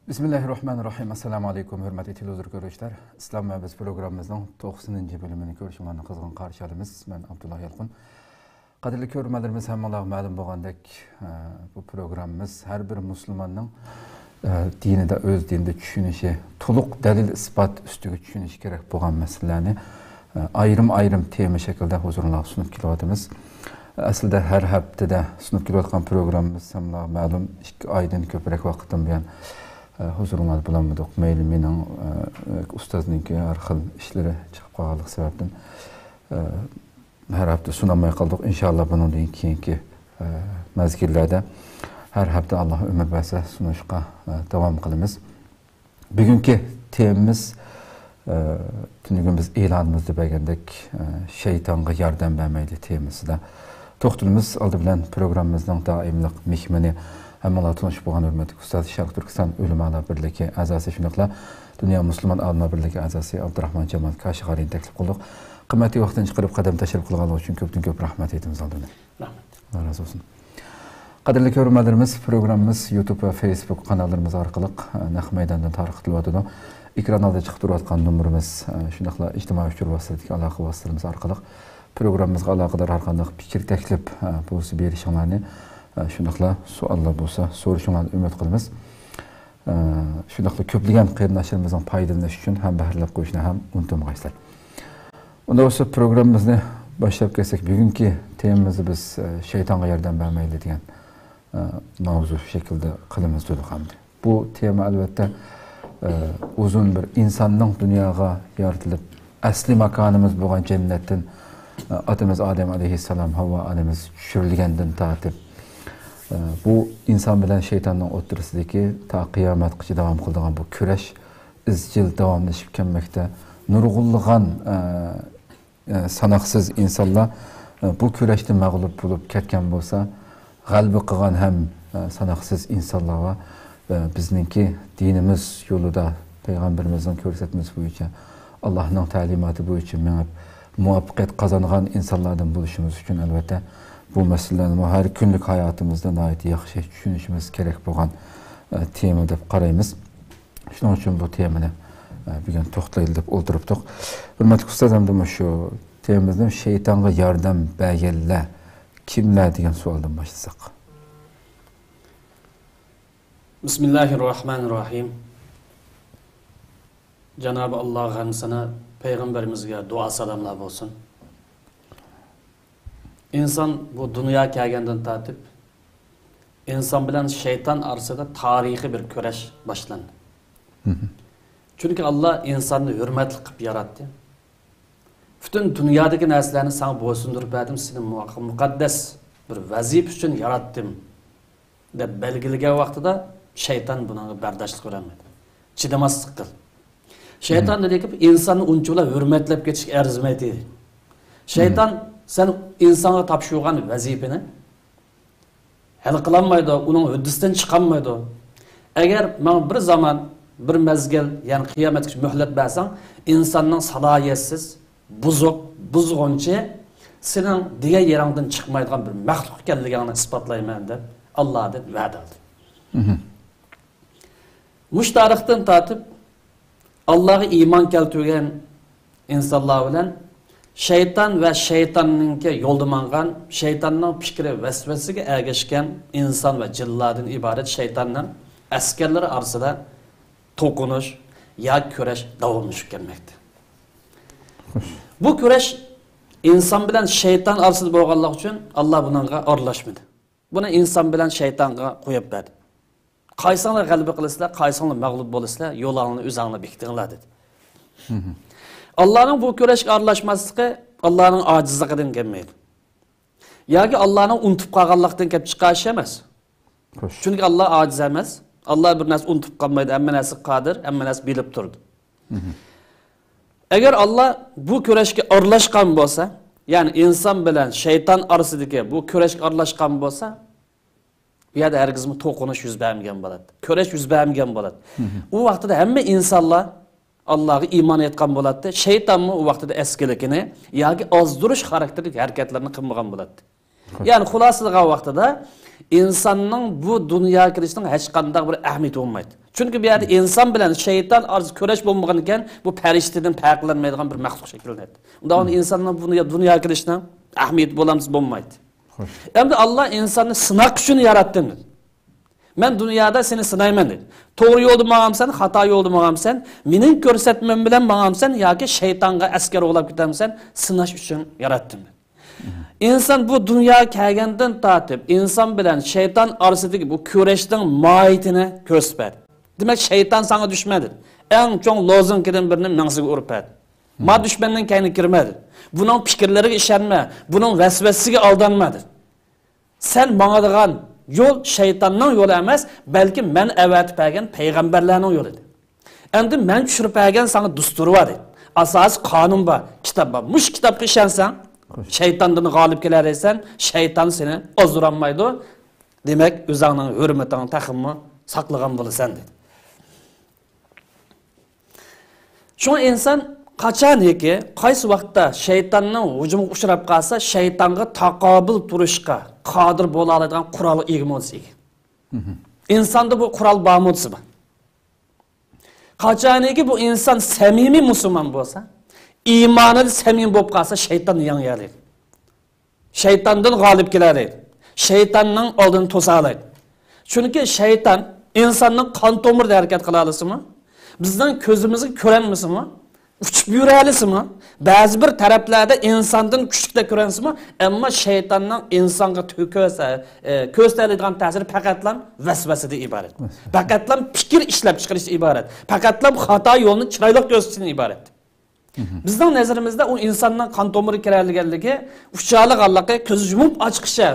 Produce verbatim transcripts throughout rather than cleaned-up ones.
بىسمىللاھىررەھمانىررەھىم. ئەسسالامۇئەلەيكۇم، ھۆرمەتلىك تېلېۋىزور كۆرۈشلەر. ئىسلام ۋە بىز پروگراممىمىزنىڭ توقسىنىنچى بۆلۈمىنى كۆرۈشۈڭلارنى قىزغىن قارشى ئالىمىز. مەن ئابدۇللا يالقۇن. قەدىرلىك كۆرۈرمەنلىرىمىز، ھەممىڭلارغا مەلۇم بولغاندەك، ئە، بۇ پروگراممىمىز ھەر بىر مۇسۇلماننىڭ، ئە، دىنىدا، ئۆز دىنىدا چۈشىنىشى، تولۇق دەلىل-ئىسپات ئۈستىگە چۈشىنىشى كېرەك بولغان مەسىلىلەرنى، ئە، ئايرىم-ئايرىم تېما شەكلىدە ھۇزۇرۇڭلارغا سۇنۇپ كېلىۋاتىمىز. ئەسلىدە ھەر ھەپتىدە سۇنۇپ كېلىۋاتقان پروگراممىمىز ھەممىڭلارغا مەلۇم، ئىككى ئايدىن كۆپرەك ۋاقىتتىن بۇيان، ئە، ھۇزۇرۇڭلاردا بولالمىدۇق. مەيلى مېنىڭ، ئە، ئۇستازنىڭكى ھەر خىل ئىشلىرى چىقىپ قالغانلىقى سەۋەبتىن، ئە، ھەر ھەپتە سۇنالماي قالدۇق. ئىنشاللا بۇنىڭدىن كېيىنكى، ئە، مەزگىللەردە ھەر ھەپتە ئاللا ئۆمۈر بەرسە سۇنۇشقا، ئە، داۋام قىلىمىز. بۈگۈنكى تېمىمىز، ئە، تۈنۈگۈن بىز ئېلانىمىزدا بەرگەندەك، ئە، شەيتانغا ياردەم بەرمەيلى تېمىسىدا توختىلىمىز. ئالدى بىلەن پروگراممىمىزنىڭ دائىملىق مېھمىنى، ھەممىڭلار تونۇش بولغان ھۆرمەتلىك ئۇستاز، شەرقىي تۈركىستان ئۆلىمالار بىرلىكى ئەزاسى، شۇنداقلا دۇنيا مۇسۇلمان ئالىملار بىرلىكى ئەزاسى ئابدۇراخمان جامال كاشىغارىنى تەكلىپ قىلدۇق. قىممەتلىك ۋاقتىنى چىقىرىپ قەدەم تەشرىپ قىلغانلىقى ئۈچۈن كۆپتىن كۆپ رەھمەت ئېيتىمىز ئالدىدا. رەھمەت. ئاللا رازى بولسۇن. قەدىرلىك كۆرۈرمەنلىرىمىز، پروگراممىمىز يۇتۇب ۋە فېيسبۇك قاناللىرىمىز ئارقىلىق، ئە، نەق مەيداندىن تارقىتىلىۋاتىدۇ. ئېكران ئالدىدا چىقىپ تۇرۇۋاتقان نومۇرىمىز، ئە، شۇنداقلا ئىجتىمائىي ئۇچۇر ۋاسىتىلىرىدىكى ئالاقە ۋاسىتىلىرىمىز ئارقىلىق پروگراممىمىزغا ئالاقىدار ھەر قانداق پىكىر، تەكلىپ، ئە، بولسا بېرىشىڭلارنى، ئە، شۇنداقلا سوئاللار بولسا سورىشىڭلارنى ئۈمىد قىلىمىز. ئە، شۇنداقلا كۆپلىگەن قېرىنداشلىرىمىزنىڭ پايدىلىنىشى ئۈچۈن ھەمبەھىرلەپ قويۇشنى ھەم ئۇنتۇمىغايسىلەر. ئۇنداق بولسا پروگراممىمىزنى باشلاپ كەتسەك، بۈگۈنكى تېمىمىزدا بىز، ئە، شەيتانغا ياردەم بەرمەيلى دېگەن، ئە، ماۋزۇ شەكلىدە قىلىمىز دېدۇق ئەمدى. بۇ تېما ئەلۋەتتە، ئە، ئۇزۇن بىر ئىنساننىڭ دۇنياغا يارىتىلىپ، ئەسلى ماكانىمىز بولغان جەننەتتىن، ئە، ئاتىمىز ئادەم ئەلەيھىسسالام، ھاۋۋا ئانىمىز چۈشۈرۈلگەندىن تارتىپ، ئە، بۇ ئىنسان بىلەن شەيتاننىڭ ئوتتۇرىسىدىكى تا قىيامەتقىچە داۋام قىلىدىغان بۇ كۈرەش ئىزچىل داۋاملىشىپ كەلمەكتە. نۇرغۇنلىغان، ئە، ئە، ساناقسىز ئىنسانلار، ئە، بۇ كۈرەشتە مەغلۇپ بولۇپ كەتكەن بولسا، غەلىبە قىلغان ھەم، ئە، ساناقسىز ئىنسانلارغا، ئە، بىزنىڭكى دىنىمىز يولىدا، پەيغەمبىرىمىزنىڭ كۆرسەتمىسى بويىچە، ئاللاھنىڭ تەلىماتى بويىچە مېڭىپ، مۇۋەپپەقىيەت قازانغان ئىنسانلاردىن بولۇشىمىز ئۈچۈن، ئەلۋەتتە، بۇ مەسىلىلەرنىمۇ ھەر كۈنلۈك ھاياتىمىزدا ناھايىتى ياخشى چۈشىنىشىمىز كېرەك بولغان، ئە، تېما دەپ قارايمىز. شۇنىڭ ئۈچۈن بۇ تېمىنى، ئە، بۈگۈن توختىلايلى دەپ ئولتۇرۇپتۇق. ھۆرمەتلىك ئۇستاز، ئەمدى مۇشۇ تېمىمىزنى شەيتانغا ياردەم بەرگەنلەر كىملەر دېگەن سوئالدىن باشلىساق. بىسمىللاھىررەھمانىررەھىم. جانابى ئاللاغا ھەمدۇ سانا، پەيغەمبىرىمىزگە دۇئا سالاملار بولسۇن. ئىنسان بۇ دۇنياغا كەلگەندىن تارتىپ، ئىنسان بىلەن شەيتان ئارىسىدا تارىخىي بىر كۈرەش باشلاندى. مھم. چۈنكى ئاللا ئىنساننى ھۆرمەتلىك قىلىپ ياراتتى. پۈتۈن دۇنيادىكى نەرسىلەرنى ساڭا بويسۇندۇرۇپ بەردىم، سېنى مۇ-، مۇقەددەس بىر ۋەزىپە ئۈچۈن ياراتتىم، دەپ بەلگىلىگەن ۋاقتىدا شەيتان بۇنىڭغا بەرداشلىق بېرەلمىدى. چىدىماسلىق قىل. شەيتان مھم. دېدىكى، ئىنساننى ئۇنچىۋالا ھۆرمەتلەپ كېتىشكە ئەرزىمەيتتى. شەيتان، مھم. سەن ئىنسانغا تاپشۇرغان ۋەزىپىنى ھەل قىلالمايدۇ، ئۇنىڭ ھۆددىسىدىن چىقالمايدۇ. ئەگەر ماڭا بىر زامان، بىر مەزگىل، يەنى قىيامەتكىچە مۆھلەت بەرسەڭ، ئىنساننىڭ سالاھىيەتسىز، بۇزۇق، بۇزغۇنچى، سېنىڭ دېگەن يېرىڭدىن چىقمايدىغان بىر مەخلۇق ئىكەنلىكىڭنى ئىسپاتلايمەن، دەپ ئاللادىن ۋەدە ئالدى. مھم. مۇشۇ تارىختىن تارتىپ، ئاللاغا ئىمان كەلتۈرگەن ئىنسانلار بىلەن شەيتان ۋە شەيتاننىڭكى يولىدا ماڭغان، شەيتاننىڭ پىكرى، ۋەسۋەسىگە ئەگەشكەن ئىنسان ۋە جىنلاردىن ئىبارەت شەيتاننىڭ ئەسكەرلىرى ئارىسىدا توقۇنۇش ياكى كۈرەش داۋاملىشىپ كەلمەكتە. خوش. بۇ كۈرەش ئىنسان بىلەن شەيتان ئارىسىدا بولغانلىقى ئۈچۈن، ئاللا بۇنىڭغا ئارىلاشمىدى. بۇنى ئىنسان بىلەن شەيتانغا قويۇپ بەردى. قايسىڭلار غەلىبە قىلىسىلەر، قايسىڭلار مەغلۇپ بولىسىلەر، يولۇڭلارنى ئۆزۈڭلار بېكىتىڭلار، دېدى. مھم. ئاللانىڭ بۇ كۈرەشكە ئارىلاشماسلىقى ئاللانىڭ ئاجىزلىقىدىن كەلمەيدۇ. ياكى ئاللانىڭ ئۇنتۇپ قالغانلىقتىن كەپ چىقارىشى ئەمەس. خوش. چۈنكى ئاللا ئاجىز ئەمەس. ئاللا بىر نەرسە ئۇنتۇپ قالمايدۇ، ھەممە نەرسىگە قادىر، ھەممە نەرسە بىلىپ تۇرىدۇ. مھم. ئەگەر ئاللا بۇ كۈرەشكە ئارىلاشقان بولسا، يەنى ئىنسان بىلەن شەيتان ئارىسىدىكى بۇ كۈرەشكە ئارىلاشقان بولسا، بۇ يەردە ھەرگىزمۇ توقۇنۇش يۈز بەرمىگەن بولاتتى. كۈرەش يۈز بەرمىگەن بولاتتى. مھم. ئۇ ۋاقتىدا ھەممە ئىنسانلار ئاللاغا ئىمان ئېيتقان بولاتتى. شەيتانمۇ ئۇ ۋاقتىدا ئەسكىلىكىنى ياكى ئازدۇرۇش خاراكتېرلىك ھەرىكەتلەرنى قىلمىغان بولاتتى. خوش. يەنى خۇلاسىلىغان ۋاقتىدا ئىنساننىڭ بۇ دۇنياغا كېلىشىنىڭ ھېچقانداق بىر ئەھمىيىتى بولمايتتى. چۈنكى بۇ يەردە ئىنسان بىلەن شەيتان ئارىسىدا كۈرەش بولمىغان ئىكەن، بۇ پەرىشتىدىن پەرقلەنمەيدىغان بىر مەخلۇق شەكىللىنەتتى. ئۇنداق ئىنساننىڭ بۇ دۇنيا، دۇنياغا كېلىشىنىڭ ئەھمىيىتى بولامسا بولمايدۇ. ئەمدى ئاللا ئىنساننى سىناق ئۈچۈن ياراتتىم دېدى. مەن دۇنيادا سېنى سىنايمەن دېدى. توغرا يولدا ماڭامسەن، خاتا يولدا ماڭامسەن، مېنىڭ كۆرسەتمەم بىلەن ماڭامسەن ياكى شەيتانغا ئەسكەر بولاپ كېتەمسەن، سىناش ئۈچۈن ياراتتىم دېدى. ئىنسان بۇ دۇنياغا كەلگەندىن تارتىپ، ئىنسان بىلەن شەيتان ئارىسىدىكى بۇ كۈرەشنىڭ ماھىيىتىنى كۆرسىتىپ بەردى. دېمەك، شەيتان ساڭا دۈشمەن دېدى. ئەڭ چوڭ لوزۇنكىدىن بىرىنى مېڭىسىگە ئۇرۇپ بەردى. ما دۈشمەننىڭ كەينىگە كىرمە دېدى. بۇنىڭ پىكىرلىرىگە ئىشەنمە، بۇنىڭ ۋەسۋەسىسىگە ئالدانما دېدى. سەن ماڭىدىغان يول شەيتاننىڭ يولى ئەمەس، بەلكى مەن ئەۋەتىپ بەرگەن پەيغەمبەرلەرنىڭ يولى دېدى. ئەمدى مەن چۈشۈرۈپ بەرگەن ساڭا دۇستۇر بار دېدى. ئاساسىي قانۇن بار، كىتاب بار. مۇشۇ كىتابقا ئىشەنسەڭ، شەيتاندىن غالىب كېلەلەيسەن، شەيتان سېنى ئازدۇرالمايدۇ. دېمەك، ئۆزۈڭنىڭ ھۆرمىتىڭنى تېخىمۇ ساقلىغان بولىسەن دېدى. شۇڭا ئىنسان قاچانكى، قايسى ۋاقىتتا شەيتاننىڭ ھۇجۇمىغا ئۇچراپ قالسا، شەيتانغا تاقابىل تۇرۇشقا قادىر بولالايدىغان قورالغا ئىگە بولسا ئىگە. ئىنساندا بۇ قورال بارمۇ دېسە بار. قاچانكى بۇ ئىنسان سەمىمىي مۇسۇلمان بولسا، ئىمانىدا سەمىمىي بولۇپ قالسا، شەيتان يەڭگەلەيدۇ. شەيتاندىن غالىب كېلەلەيدۇ. شەيتاننىڭ ئالدىنى توسالايدۇ. چۈنكى شەيتان ئىنساننىڭ قان تومۇرىدا ھەرىكەت قىلالىسىمۇ؟ بىزنىڭ كۆزىمىزگە كۆرۈنمىسىمۇ؟ ئۇچۇپ يۈرەلىسىمۇ؟ بەزى بىر تەرەپلەردە ئىنساندىن كۈچلۈكتەك كۆرۈنسىمۇ؟ ئەمما شەيتاننىڭ ئىنسانغا تۆ-، كۆرسە-، ئە، كۆرسىتەلەيدىغان تەسىرى پەقەتلا ۋەسۋەسىدىن ئىبارەت. پەقەتلا پىكىر ئىشلەپ چىقىرىشتىن ئىبارەت. پەقەتلا خاتا يولنى چىرايلىق كۆرسىتىشتىن ئىبارەت. بىزنىڭ نەزىرىمىزدە ئۇ ئىنساننىڭ قان تومۇرى كىرەلىگەنلىكى، ئۇچالىغانلىقى، كۆز يۇمۇپ ئاچقىچە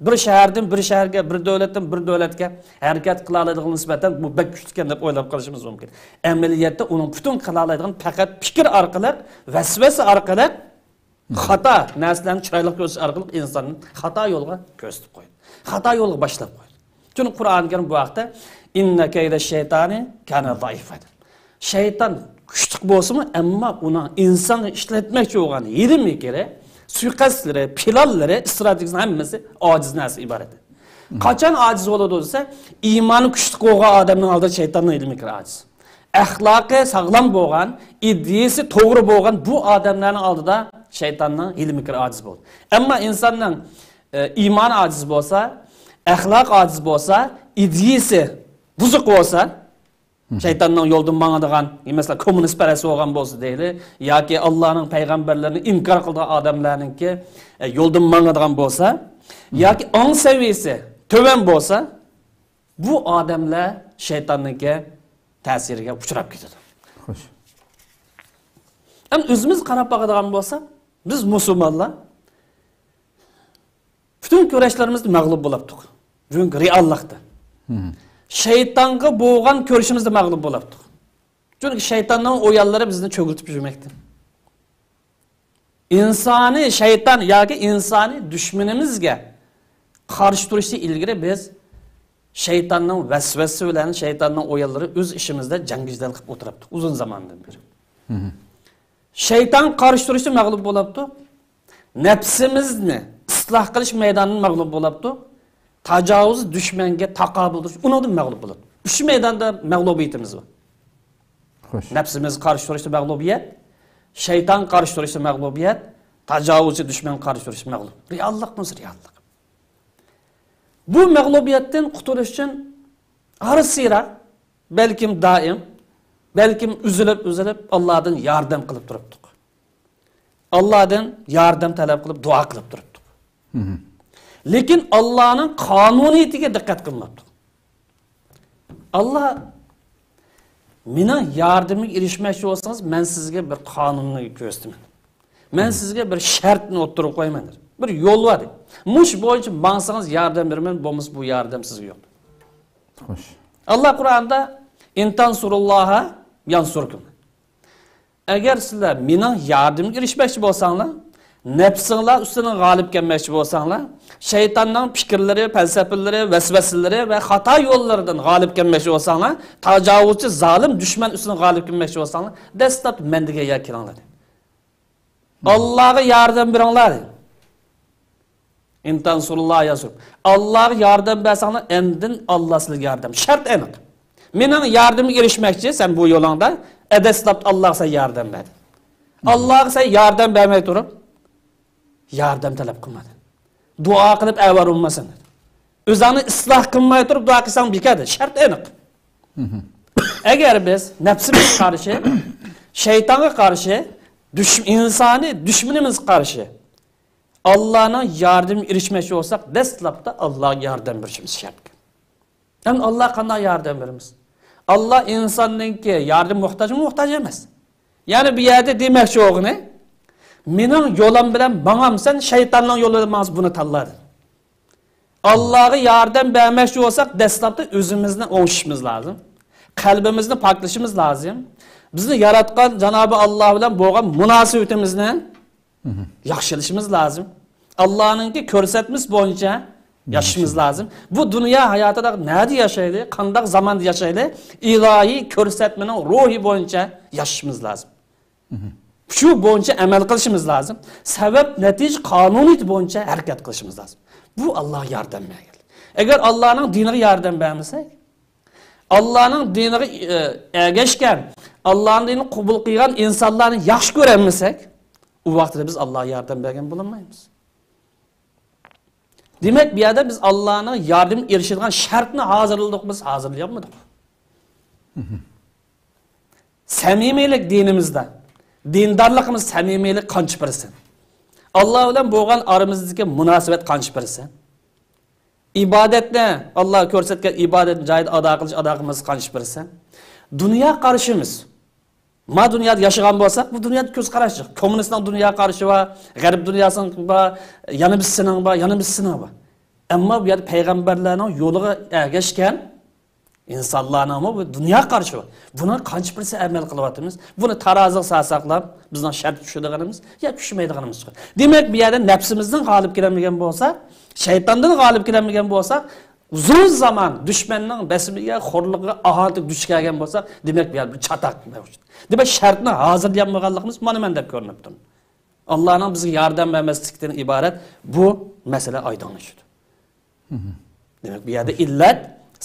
بىر شەھەردىن بىر شەھەرگە، بىر دۆلەتتىن بىر دۆلەتكە ھەرىكەت قىلالايدىغان نىسبەتەن بۇ بەك كۈچلۈككەن دەپ ئويلاپ قېلىشىمىز مۇمكىن. ئەمەلىيەتتە ئۇنىڭ پۈتۈن قىلالايدىغان پەقەت پىكىر ئارقىلىق، ۋەسۋەسە ئارقىلىق، خاتا نەرسىلەرنى چىرايلىق كۆرسىتىش ئارقىلىق ئىنساننى خاتا يولغا كۆرسىتىپ قويدى. خاتا يولغا باشلاپ قويدى. چۈنكى قۇرئان كەرىم بۇ ھەقتە، «ئىننە كەيدە شەيتانى كانە زائىفا» دېدى. شەيتان كۈچلۈك بولسىمۇ، ئەمما ئۇنىڭ ئىنسانغا ئىشلەتمەكچى بولغان ھىيلە-مىكرى، سۇيىقەستلىرى، پىلانلىرى، ئىستراتېگىيىسىنىڭ ھەممىسى ئاجىز نەرسە ئىبارەت. قاچان ئاجىز بولىدۇ دېسە، ئىمانى كۈچلۈك بولغان ئادەمنىڭ ئالدىدا شەيتاننىڭ ھىيلە-مىكرى ئاجىز. ئەخلاقى ساغلام بولغان، ئىدىيىسى توغرا بولغان بۇ ئادەملەرنىڭ ئالدىدا شەيتاننىڭ ھىيلە-مىكرى ئاجىز بولىدۇ. ئەمما ئىنساننىڭ، ئە، ئىمانى ئاجىز بولسا، ئەخلاقى ئاجىز بولسا، ئىدىيىسى بۇزۇق بولسا، شەيتاننىڭ يولىدىن ماڭىدىغان، مەسىلەن، كوممۇنىستپەرەس بولغان بولسا دەيلى، ياكى ئاللانىڭ پەيغەمبەرلىرىنى ئىنكار قىلىدىغان ئادەملەرنىڭكى، ئە، يولىدىن ماڭىدىغان بولسا، ياكى ئاڭ سەۋىيىسى تۆۋەن بولسا، بۇ ئادەملەر شەيتاننىڭكى تەسىرىگە ئۇچراپ كېتىدۇ. خوش. ئەمدى ئۆزىمىز قاراپ باقىدىغان بولساق، بىز مۇسۇلمانلار پۈتۈن كۈرەشلىرىمىزدە مەغلۇپ بولاپتۇق. بۈگۈنكى رېئاللىقتا. شەيتانغا بولغان كۈرىشىمىزدە مەغلۇپ بولاپتۇق. چۈنكى شەيتاننىڭ ئويۇنلىرى بىزنى چۆگۈلتۈپ يۈرمەكتە. ئىنسانىي شەيتان ياكى ئىنسانىي دۈشمىنىمىزگە قارشى تۇرۇشتىن ئىلگىرى بىز شەيتاننىڭ ۋەسۋەسىسى بىلەن شەيتاننىڭ ئويۇنلىرى ئۆز ئىچىمىزدە جەڭگى جېدەل قىلىپ ئولتۇرۇپتۇق ئۇزۇن زاماندىن بېرى. شەيتان قارشى تۇرۇشتا مەغلۇپ بولاپتۇ. نەپسىمىزنى ئىسلاھ قىلىش مەيدانىدا مەغلۇپ بولاپتۇ. تاجاۋۇز دۈشمەنگە تاقابىل تۇرۇش، ئۇنىڭدا مەغلۇپ بولىدۇ. ئۈچ مەيداندا مەغلۇبىيىتىمىز بار. خوش. نەپسىمىزگە قارشى تۇرۇشتا مەغلۇبىيەت، شەيتانغا قارشى تۇرۇشتا مەغلۇبىيەت، تاجاۋۇزچى دۈشمەنگە قارشى تۇرۇشتا مەغلۇپ. رېئاللىق بولسا رېئاللىق. بۇ مەغلۇبىيەتتىن قۇتۇلۇش ئۈچۈن ئارىسىرا، بەلكىم دائىم، بەلكىم ئۈزۈلۈپ-ئۈزۈلۈپ ئاللادىن ياردەم قىلىپ تۇرۇپتۇق. ئاللادىن ياردەم تەلەپ قىلىپ، دۇئا قىلىپ تۇرۇپتۇق. لېكىن ئاللانىڭ قانۇنىيىتىگە دىققەت قىلماپتۇق. ئاللا، مېنىڭ ياردىمىمگە ئېرىشمەكچى بولسىڭىز، مەن سىزگە بىر قانۇننى كۆرسىتىمەن. مەن سىزگە بىر شەرتنى ئوتتۇرىغا قويىمەن، دېدى. بىر يول بار، دېدى. مۇشۇ بويىچە ماڭسىڭىز ياردەم بېرىمەن، بولمىسا بۇ ياردەم سىزگە يوق. خوش. ئاللا قۇرئاندا، «ئىن تەنسۇرۇللاھا يەنسۇركۇم.» ئەگەر سىلەر مېنىڭ ياردىمىمگە ئېرىشمەكچى بولساڭلار، نەپسىڭلار ئۈستىدىن غالىب كەلمەكچى بولساڭلار، شەيتاننىڭ پىكىرلىرى، پەلسەپىلىرى، ۋەسۋەسىلىرى ۋە خاتا يوللىرىدىن غالىب كەلمەكچى بولساڭلار، تاجاۋۇزچى، زالىم دۈشمەن ئۈستىدىن غالىب كەلمەكچى بولساڭلار، دەسلەپ مەن دېگەن يەرگە كېلىڭلار، دېدى. ئاللاغا ياردەم بېرىڭلار، دېدى. «ئىن تەنسۇرۇللاھا يەنسۇركۇم.» ئاللاغا ياردەم بەرسەڭلار، ئاندىن ئاللا سىلەرگە ياردەم. شەرت ئېنىق. مېنىڭ ياردىمىمگە ئېرىشمەكچى سەن بۇ يولۇڭدا، ئە، دەسلەپتە ئاللاغا سەن ياردەم بەردىڭ. ئاللاغا سەن ياردەم بەرمەي تۇرۇپ، ياردەم تەلەپ قىلمىدىڭ. دۇئا قىلىپ ئەۋەر بولمىسۇن. ئۆزۈڭنى ئىسلاھ قىلماي تۇرۇپ دۇئا قىلساڭ بىكار، شەرت ئېنىق. ئەگەر بىز نەپسىمىزگە قارشى، شەيتانغا قارشى، دۈش-، ئىنسانىي دۈشمىنىمىزگە قارشى ئاللانىڭ ياردىمىگە ئېرىشمەكچى بولساق، دەسلەپتە ئاللاغا ياردەم بېرىشىمىز شەرت. ئەمدى ئاللاغا قانداق ياردەم بېرىمىز؟ ئاللا ئىنساننىڭكى ياردەم موھتاجمۇ؟ موھتاج ئەمەس. يەنى بۇ يەردە دېمەكچى بولغىنى، مېنىڭ يولۇم بىلەن ماڭامسەن، شەيتاننىڭ يولى بىلەن ماڭسا، بۇنى تاللا دېدى. ئاللاغا ياردەم بەرمەكچى بولساق، دەسلەپتە ئۆزىمىزنى ئوڭشىشىمىز لازىم. قەلبىمىزنى پاكلىشىمىز لازىم. بىزنى ياراتقان جانابى ئاللا بىلەن بولغان مۇناسىۋىتىمىزنى ياخشىلىشىمىز لازىم. ئاللانىڭكى كۆرسەتمىسى بويىچە ياشىشىمىز لازىم. بۇ دۇنيا ھاياتىدا نەدە ياشايلى، قانداق زاماندا ياشايلى، ئىلاھىي كۆرسەتمىنىڭ روھى بويىچە ياشىشىمىز لازىم. شۇ بويىچە ئەمەل قىلىشىمىز لازىم. سەۋەب نەتىجە قانۇنىيىتى بويىچە ھەرىكەت قىلىشىمىز لازىم. بۇ ئاللاغا ياردەم بەرگەنلىك. ئەگەر ئاللانىڭ دىنىغا ياردەم بەرمىسەك، ئاللانىڭ دىنىغا، ئە، ئەگەشكەن، ئاللانىڭ دىنىنى قوبۇل قىلغان ئىنسانلارنى ياخشى كۆرەلمىسەك، ئۇ ۋاقىتتا بىز ئاللاغا ياردەم بەرگەن بولالمايمىز. دېمەك، بۇ يەردە بىز ئاللانىڭ ياردىمىگە ئېرىشىدىغان شەرتنى ھازىرلىدۇق، بىز ھازىرلىيالمىدۇق. سەمىمىيلىك دىنىمىزدا، دىندارلىقىمىز، سەمىمىيلىك قانچە پىرسەنت؟ ئاللا بىلەن بولغان ئارىمىزدىكى مۇناسىۋەت قانچە پىرسەنت؟ ئىبادەتنى، ئاللا كۆرسەتكەن ئىبادەتنى جايىدا ئادا قىلىش، ئادا قىلماسلىق قانچە پىرسەنت؟ دۇنيا قارىشىمىز. ما دۇنيادا ياشىغان بولساق، بۇ دۇنيادا كۆز قاراش جىق. كوممۇنىستنىڭ دۇنيا قارىشى بار، غەرب دۇنياسىنىڭ بار، يەنە بىرسىنىڭ بار، يەنە بىرسىنىڭ بار. ئەمما بۇ يەردە پەيغەمبەرلەرنىڭ يولىغا ئەگەشكەن ئىنسانلارنىڭمۇ بۇ دۇنيا قارىشى بار. بۇنىڭ قانچە پىرسەنت ئەمەل قىلىۋاتىمىز؟ بۇنى تارازىغا سالساقلا، بىزنىڭ شەرت چۈشىدىغىنىمىز يا چۈشمەيدىغىنىمىز چىقىدۇ. دېمەك، بۇ يەردە نەپسىمىزدىن غالىب كېلەلمىگەن بولساق، شەيتاندىن غالىب كېلەلمىگەن بولساق، ئۇزۇن زامان دۈشمەننىڭ بېسىمىگە، خورلۇقىغا، ئاھانىتىگە دۇچ كەلگەن بولساق، دېمەك، بۇ يەردە بىر چاتاق مەۋجۇت. دېمەك، شەرتنى ھازىرلىيالمىغانلىقىمىز مانا مەندەك كۆرۈنۈپ تۇرىدۇ. ئاللانىڭ بىزگە ياردەم بەرمەسلىكتىن ئىبارەت بۇ مەسىلە ئايدىڭلىشىدۇ. دېمەك، بۇ يەردە ئىللەت،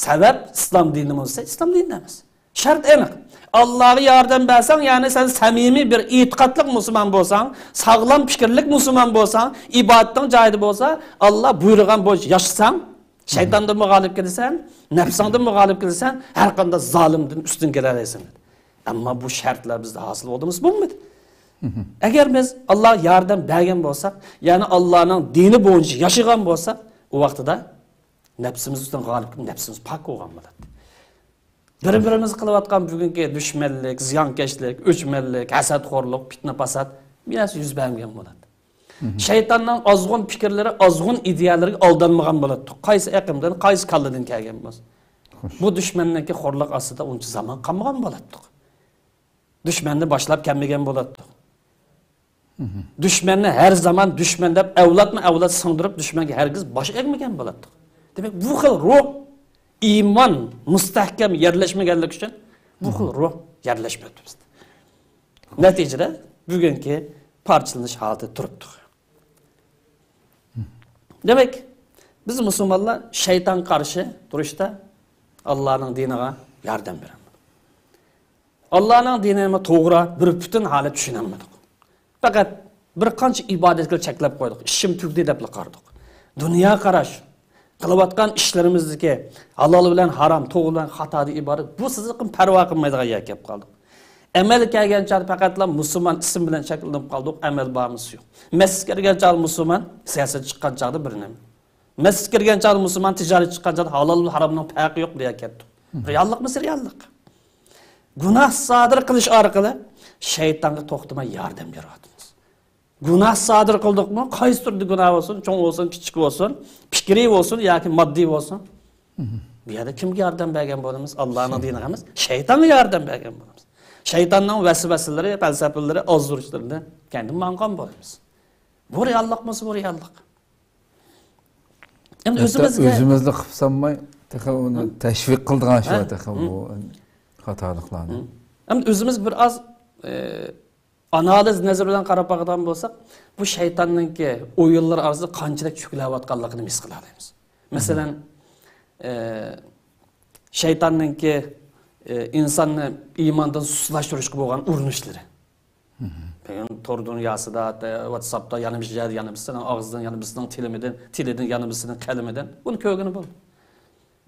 سەۋەب ئىسلام دىنى بولسا، ئىسلام دىنى ئەمەس. شەرت ئېنىق. ئاللاغا ياردەم بەرسەڭ، يەنى سەن سەمىمىي بىر ئېتىقادلىق مۇسۇلمان بولساڭ، ساغلام پىكىرلىك مۇسۇلمان بولساڭ، ئىبادىتىڭ جايىدا بولسا، ئاللا بۇيرۇغان بويىچە ياشىساڭ، شەيتاندىنمۇ غالىب كېلىسەن، نەپسىڭدىنمۇ غالىب كېلىسەن، ھەر قانداق زالىمدىن ئۈستۈن كېلەلەيسەن. ئەمما بۇ شەرتلەر بىزدە ھاسىل بولدىمۇ؟ بولمىدى. ئەگەر بىز ئاللاغا ياردەم بەرگەن بولساق، يەنى ئاللانىڭ دىنى بويىچە ياشىغان بولساق، ئۇ ۋاقتىدا نەپسىمىز ئۈستىدىن غالىب كېلىپ، نەپسىمىز پاك بولغان بولاتتى. بىر-بىرىمىزگە قىلىۋاتقان بۈگۈنكى دۈشمەنلىك، زىيانكەشلىك، ئۆچمەنلىك، ھەسەتخورلۇق، پىتنە-پاسات، بۇ نەرسە يۈز بەرمىگەن بولاتتى. شەيتاننىڭ ئازغۇن پىكىرلىرى، ئازغۇن ئىدىيەلىرىگە ئالدانمىغان بولاتتۇق. قايسى ئېقىمدىن، قايسى كاللىدىن كەلگەن بولسا. بۇ دۈشمەننىڭكى خورلۇق ئاستىدا ئۇنچە زامان قالمىغان بولاتتۇق. دۈشمەننى باشلاپ كەلمىگەن بولاتتۇق. دۈشمەننى ھەر زامان دۈشمەن دەپ، ئەۋلادمۇ ئەۋلاد سىڭدۈرۈپ، دۈشمەنگە ھەرگىز باش ئەگمىگەن بولاتتۇق. دېمەك، بۇ خىل روھ، ئىمان مۇستەھكەم يەرلەشمىگەنلىكى ئۈچۈن بۇ خىل روھ يەرلەشمەپتۇ بىزدە. نەتىجىدە بۈگۈنكى پارچىلىنىش ھالىتىدە تۇرۇپتۇق. دېمەك، بىز مۇسۇلمانلار شەيتانغا قارشى تۇرۇشتا ئاللانىڭ دىنىغا ياردەم بېرەلمىدۇق. ئاللانىڭ دىنىنى توغرا، بىر پۈتۈن ھالەت چۈشىنەلمىدۇق. پەقەت بىر قانچە ئىبادەتكە چەكلەپ قويدۇق. ئىشىم تۈگىدى دەپلا قارىدۇق. دۇنيا قاراش، قىلىۋاتقان ئىشلىرىمىزدىكى ھالال بىلەن ھارام، توغرا بىلەن خاتادىن ئىبارەت بۇ سىزىقنى پەرۋا قىلمايدىغان يەرگە كەپ قالدۇق. ئەمەل كەلگەن چاغدا پەقەتلا مۇسۇلمان ئىسىم بىلەن چەكلىنىپ قالدۇق، ئەمەل بارمىسى يوق. مەسچىتكە كىرگەن چاغدا مۇسۇلمان، سىياسەتكە چىققان چاغدا بىر نېمە. مەسچىتكە كىرگەن چاغدا مۇسۇلمان، تىجارەتكە چىققان چاغدا ھالال ھارامنىڭ پەرقى يوق بۇ يەرگە كەتتۇق. رېئاللىقمۇ رېئاللىق. گۇناھ سادىر قىلىش ئارقىلىق شەيتانغا توختىماي ياردەم بېرىۋاتىمىز. گۇناھ سادىر قىلدۇقمۇ؟ قايسى تۈردە گۇناھ بولسۇن، چوڭ بولسۇن، كىچىك بولسۇن، پىكرىي بولسۇن ياكى ماددىي بولسۇن. بۇ يەردە كىمگە ياردەم بەرگەن بولىمىز؟ ئاللانىڭ دىنىغا ئەمەس، شەيتانغا ياردەم بەرگەن بولىمىز. شەيتاننىڭ ۋەسۋەسىلىرى، پەلسەپىلىرى، ئازدۇرۇشلىرىدىن كەينىدىن ماڭغان بولىمىز. بۇ رېئاللىقمۇ؟ بۇ رېئاللىق. ئەمدى ھەتتا ئۆزىمىزگە ئۆزىمىزلا قىلىپ سالماي، تېخى ئۇنى تەشۋىق قىلىدىغان شۇ، تېخى بۇ خاتالىقلارنى. ئەمدى ئۆزىمىز بىر ئاز، ئە، ئانالىز نەزىرى بىلەن قاراپ باقىدىغان بولساق، بۇ شەيتاننىڭكى ئويۇنلىرى ئارىسىدا قانچىلىك چۆكۈلۈۋاتقانلىقىنى ھېس قىلالايمىز. مەسىلەن، ئە، شەيتاننىڭكى ئى، ئىنساننى ئىماندىن سۇسلاشتۇرۇشقا بولغان ئۇرۇنۇشلىرى. بۈگۈن تور دۇنياسىدا، ئى، ۋاتساپتا يەنە بىر يەردە يەنە بىرسىنىڭ ئاغزىدىن، يەنە بىرسىنىڭ تىلىمىدىن، تىلىدىن يەنە بىرسىنىڭ قەلىمىدىن بۇنى كۆرگىلى بولىدۇ.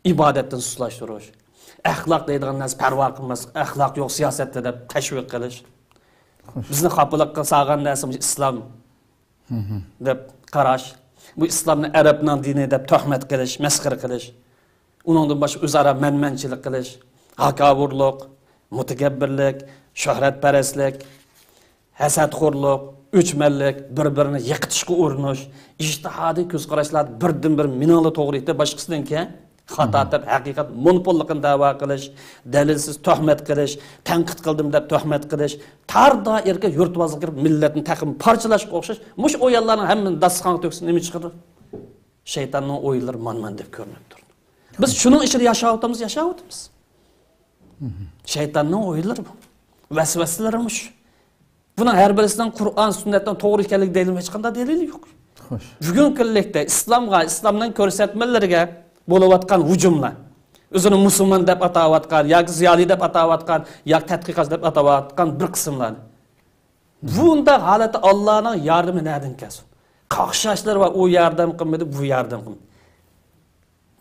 ئىبادەتتىن سۇسلاشتۇرۇش. ئەخلاق دەيدىغان نەرسە پەرۋا قىلماس، ئەخلاق يوق سىياسەتتە دەپ تەشۋىق قىلىش. بىزنى خاپىلىققا سالغان نەرسە مۇشۇ ئىسلام دەپ قاراش. بۇ ئىسلامنى ئەرەبنىڭ دىنى دەپ تۆھمەت قىلىش، مەسخىرە قىلىش. ئۇنىڭدىن باشقا ئۆزئارا مەنمەنچىلىك قىلىش، ھاكاۋۇرلۇق، مۇتەكەببىرلىك، شۆھرەتپەرەسلىك، ھەسەتخورلۇق، ئۆچمەنلىك، بىر-بىرىنى يىقىتىشقا ئۇرۇنۇش، ئىجتىھادىي كۆز قاراشلاردا بىردىنبىر مېنىڭلا توغرا ئىدى، باشقىسىنىڭكى خاتا دەپ ھەقىقەت مونوپوللۇقىنى دەۋا قىلىش، دەلىلسىز تۆھمەت قىلىش، تەنقىد قىلدىم دەپ تۆھمەت قىلىش، تار دائىرىگە يۇرتۋازغا كىرىپ مىللەتنى تېخىمۇ پارچىلاشقا ئوخشاش مۇشۇ ئويۇنلارنىڭ ھەممىنى داستىخانغا تۆكسە نېمە چىقىدۇ؟ شەيتاننىڭ ئويۇنلىرى مانا-مانا دەپ كۆرۈنۈپ تۇرىدۇ. بىز شۇنىڭ ئىچىدە ياشاۋاتىمىز، ياشاۋاتىمىز. شەيتاننىڭ ئويۇنلىرى بۇ. ۋەسۋەسىلىرى مۇشۇ. بۇنىڭ ھەر بىرسىنىڭ قۇرئان، سۈننەتنىڭ توغرا ئىكەنلىكىگە دەلىل ھېچقانداق دەلىلى يوق. خوش. بۈگۈنكى كۈنلۈكتە ئىسلامغا، ئىسلامنىڭ كۆرسەتمىلىرىگە بولۇۋاتقان ھۇجۇملار، ئۆزىنى مۇسۇلمان دەپ ئاتاۋاتقان ياكى زىيالىي دەپ ئاتاۋاتقان ياكى تەتقىقاتچى دەپ ئاتاۋاتقان بىر قىسىملار، بۇنداق ھالەتتە ئاللانىڭ ياردىمى نەدىن كەلسۇن؟ قاقشاشلىرى بار، ئۇ ياردەم قىلمىدى، بۇ ياردەم قىلمىدى.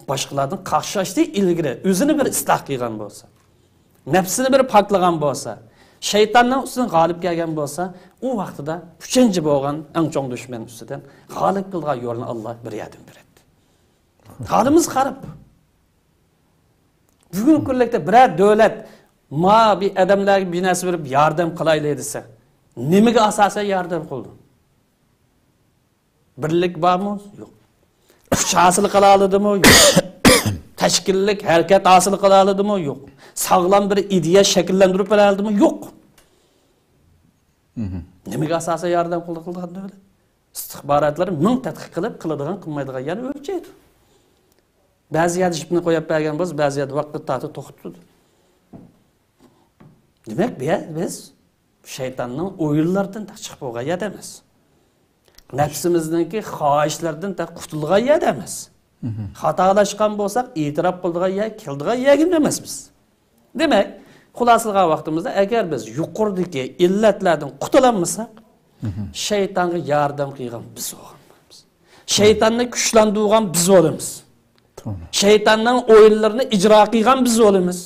باشقىلاردىن قاقشاشتى ئىلگىرى ئۆزىنى بىر ئىسلاھ قىلغان بولسا، نەپسىنى بىر پاكلىغان بولسا، شەيتاننىڭ ئۈستىدىن غالىب كەلگەن بولسا، ئۇ ۋاقتىدا ئۈچىنچى بولغان ئەڭ چوڭ دۈشمەن ئۈستىدىن غالىب قىلىدىغان يولنى ئاللا بىر ياردەم بېرەتتى. ھالىمىز خاراب. بۈگۈنكى كۈنلۈكتە بىرەر دۆلەت ما بىر ئادەملەرگە بىر نەرسە بېرىپ ياردەم قىلايلى دېسە، نېمىگە ئاساسەن ياردەم قىلىدۇ؟ بىرلىك بارمۇ؟ يوق. كۈچ ھاسىل قىلالىدىمۇ؟ يوق. تەشكىللىك ھەرىكەت ھاسىل قىلالىدىمۇ؟ يوق. ساغلام بىر ئىدىيە شەكىللەندۈرۈپ بېرەلىدىمۇ؟ يوق. نېمىگە ئاساسەن ياردەم قىلىدىغان دۆلەت؟ ئىستىخباراتلار مىڭ تەتقىق قىلىپ، قىلىدىغان، قىلمايدىغان يەرنى ئۆلچەيدۇ. بەزى يەردە جىپنى قويۇپ بەرگەن بولسا، بەزى يەردە ۋاقىت تارتىپ توختىتىدۇ. دېمەك، بۇ يەر بىز شەيتاننىڭ ئويۇنلىرىدىن چىقىپ بولغان يەردە ئەمەس. نەپسىمىزنىڭكى خاھىشلىرىدىن تېخى قۇتۇلغان يەردە ئەمەس. خاتالاشقان بولساق، ئېتىراپ قىلىدىغان يەر، كېلىدىغان يەرگىمۇ ئەمەس بىز. دېمەك، خۇلاسىلىغان ۋاقتىمىزدا، ئەگەر بىز يۇقىرىدىكى ئىللەتلەردىن قۇتۇلالمىساق، شەيتانغا ياردەم قىلغان بىز بولغان بولىمىز. شەيتاننى كۈچلەندۈرگەن بىز بولىمىز. شەيتاننىڭ ئويۇنلىرىنى ئىجرا قىلغان بىز بولىمىز.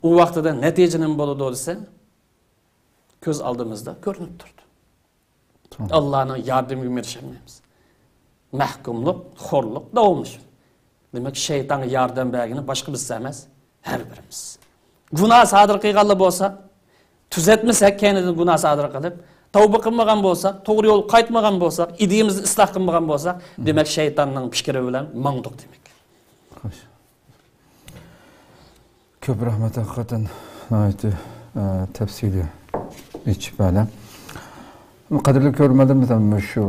ئۇ ۋاقتىدا نەتىجە نېمە بولىدۇ دېسە، كۆز ئالدىمىزدا كۆرۈنۈپ تۇرىدۇ. ئاللانىڭ ياردىمىگە ئېرىشەلمەيمىز. مەھكۇملۇق، خورلۇق داۋاملىشىدۇ. دېمەك، شەيتانغا ياردەم بەرگىنى باشقا بىز ئەمەس، ھەر بىرىمىز. گۇناھ سادىر قىلغانلا بولساق، تۈزەتمىسەك، كەينىدىن گۇناھ سادىر قىلىپ، تەۋبە قىلمىغان بولساق، توغرا يولغا قايتمىغان بولساق، ئىدىيىمىزنى ئىسلاھ قىلمىغان بولساق، دېمەك، شەيتاننىڭ پىكرى بىلەن ماڭدۇق دېمەك. خوش. كۆپ رەھمەت، ھەقىقەتەن ناھايىتى، ئە، تەپسىلىي ئېچىپ بەردى. قەدىرلىك كۆرۈرمەنلىرىمىز، مۇشۇ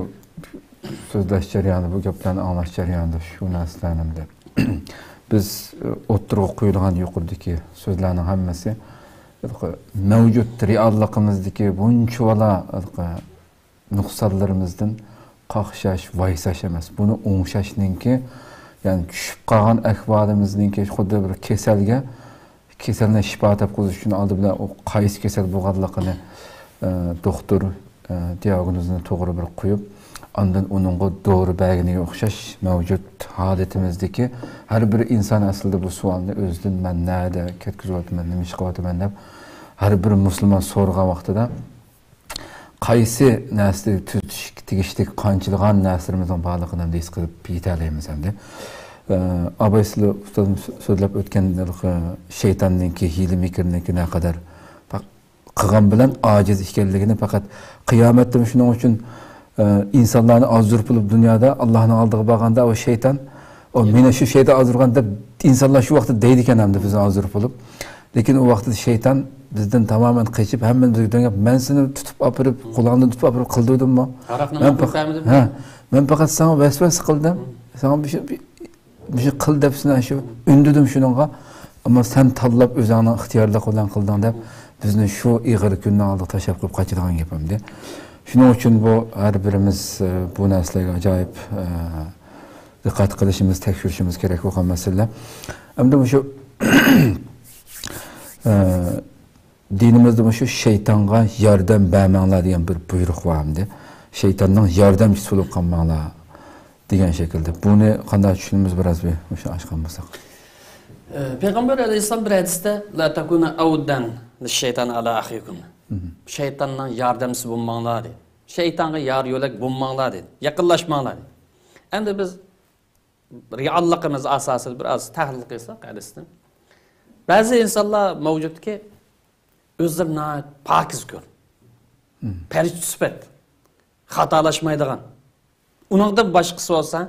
سۆزلەش جەريانىدا، بۇ گەپلەرنى ئاڭلاش جەريانىدا شۇ نەرسىلەرنى ئەمدى بىز، ئە، ئوتتۇرىغا قويىدىغان يۇقىرىدىكى سۆزلەرنىڭ ھەممىسى مەۋجۇت رېئاللىقىمىزدىكى بۇنچىۋالا نۇقسانلىرىمىزدىن قاقشاش، ۋايساش ئەمەس. بۇنى ئوڭشاشنىڭكى، يەنى چۈشۈپ قالغان ئەھۋالىمىزنىڭكى خۇددى بىر كېسەلگە، كېسەلنى شىپا تاپقۇزۇش ئۈچۈن ئالدى بىلەن ئۇ قايسى كېسەل بولغانلىقىنى، ئە، دوختۇر، ئە، دىياگنوزىنى توغرا بىر قويۇپ، ئاندىن ئۇنىڭغا دورا بەرگىنىگە ئوخشاش مەۋجۇت ھالىتىمىزدىكى ھەر بىر ئىنسان ئەسلىدە بۇ سوئالنى ئۆزىدىن مەن نەدە كەتكۈزۈۋاتىمەن، نېمە ئىش قىلىۋاتىمەن دەپ ھەر بىر مۇسۇلمان سورىغان ۋاقتىدا، قايسى نەرسىنى تۈزىتىشكە تېگىشلىك قانچىلىغان نەرسىلىرىمىزنىڭ بارلىقىنى ئەمدى ھېس قىلىپ يېتەلەيمىز ئەمدى. ئە، ئاباي سىلى ئۇستازىم سۆ-، سۆزلەپ ئۆتكەن ھېلىقى شەيتاننىڭكى ھىيلە مىكرىنىڭكى نەقەدەر پەق-، قىلغان بىلەن ئاجىز ئىكەنلىكىنى، پەقەت قىيامەتتىمۇ شۇنىڭ ئۈچۈن، ئە، ئىنسانلارنى ئازدۇرۇپ بولۇپ دۇنيادا ئاللانىڭ ئالدىغا بارغاندا ئۇ شەيتان، ئۇ مېنى شۇ شەيتان ئازدۇرغان دەپ ئىنسانلار شۇ ۋاقىتتا دەيدىكەن ئەمدى بىزنى ئازدۇرۇپ بولۇپ. لېكىن ئۇ ۋاقىتتا شەيتان بىزدىن تامامەن قېچىپ، ھەممىنى بىزگە دۆڭەپ، مەن سېنى تۇتۇپ ئاپىرىپ، قولۇڭدىن تۇتۇپ ئاپىرىپ قىلدۇردۇممۇ؟ ھاراقنى مەن مەن پەق-، بەرمىدىممۇ؟ ھە، مەن پەقەت ساڭا ۋەسۋەسە قىلدىم. ساڭا بىر شەي، بىر، بىر شەي قىل دەپ سېنى شۇ ئۈندىدىم شۇنىڭغا. ئەمما سەن تاللاپ ئۆزۈڭنىڭ ئىختىيارلىقى بىلەن قىلدىڭ دەپ، بىزنى شۇ ئېغىر كۈننىڭ ئالدىغا تاشلاپ قويۇپ قاچىدىغان گەپ ئەمدى. شۇنىڭ ئۈچۈن بۇ ھەر بىرىمىز، ئە، بۇ نەرسىلەرگە ئاجايىپ، ئە، دىققەت قىلىشىمىز، تەكشۈرۈشىمىز كېرەك بولغان مەسىلىلەر. ئەمدى مۇشۇ ئە، دىنىمىزدە مۇشۇ شەيتانغا ياردەم بەرمەڭلار دېگەن بىر بۇيرۇق بار ئەمدى. شەيتاننىڭ ياردەمچىسى بولۇپ قالماڭلار دېگەن شەكىلدە. بۇنى قانداق چۈشىنىمىز، بىراز بىر مۇشۇ ئاچقان بولساق. ئە، پەيغەمبەر ئەلەيھىسسالام بىر ھەدىستە، لا تەكۇنۇ ئەۋدەن لىششەيتان ئالا ئەخىكۇم. شەيتاننىڭ ياردەمچىسى بولماڭلار دېدى. شەيتانغا يار يۆلەك بولماڭلار دېدى. يېقىنلاشماڭلار دېدى. ئەمدى بىز رېئاللىقىمىز ئاساسىدا بىر ئاز تەھلىل قىلساق ھەدىسنى. بەزى ئىنسانلار مەۋجۇتكى، ئۆزلىرى ناھايىتى پاكىز كۆر. پەرىشتە سۈپەت. خاتالاشمايدىغان. ئۇنىڭدىن باشقىسى بولسا،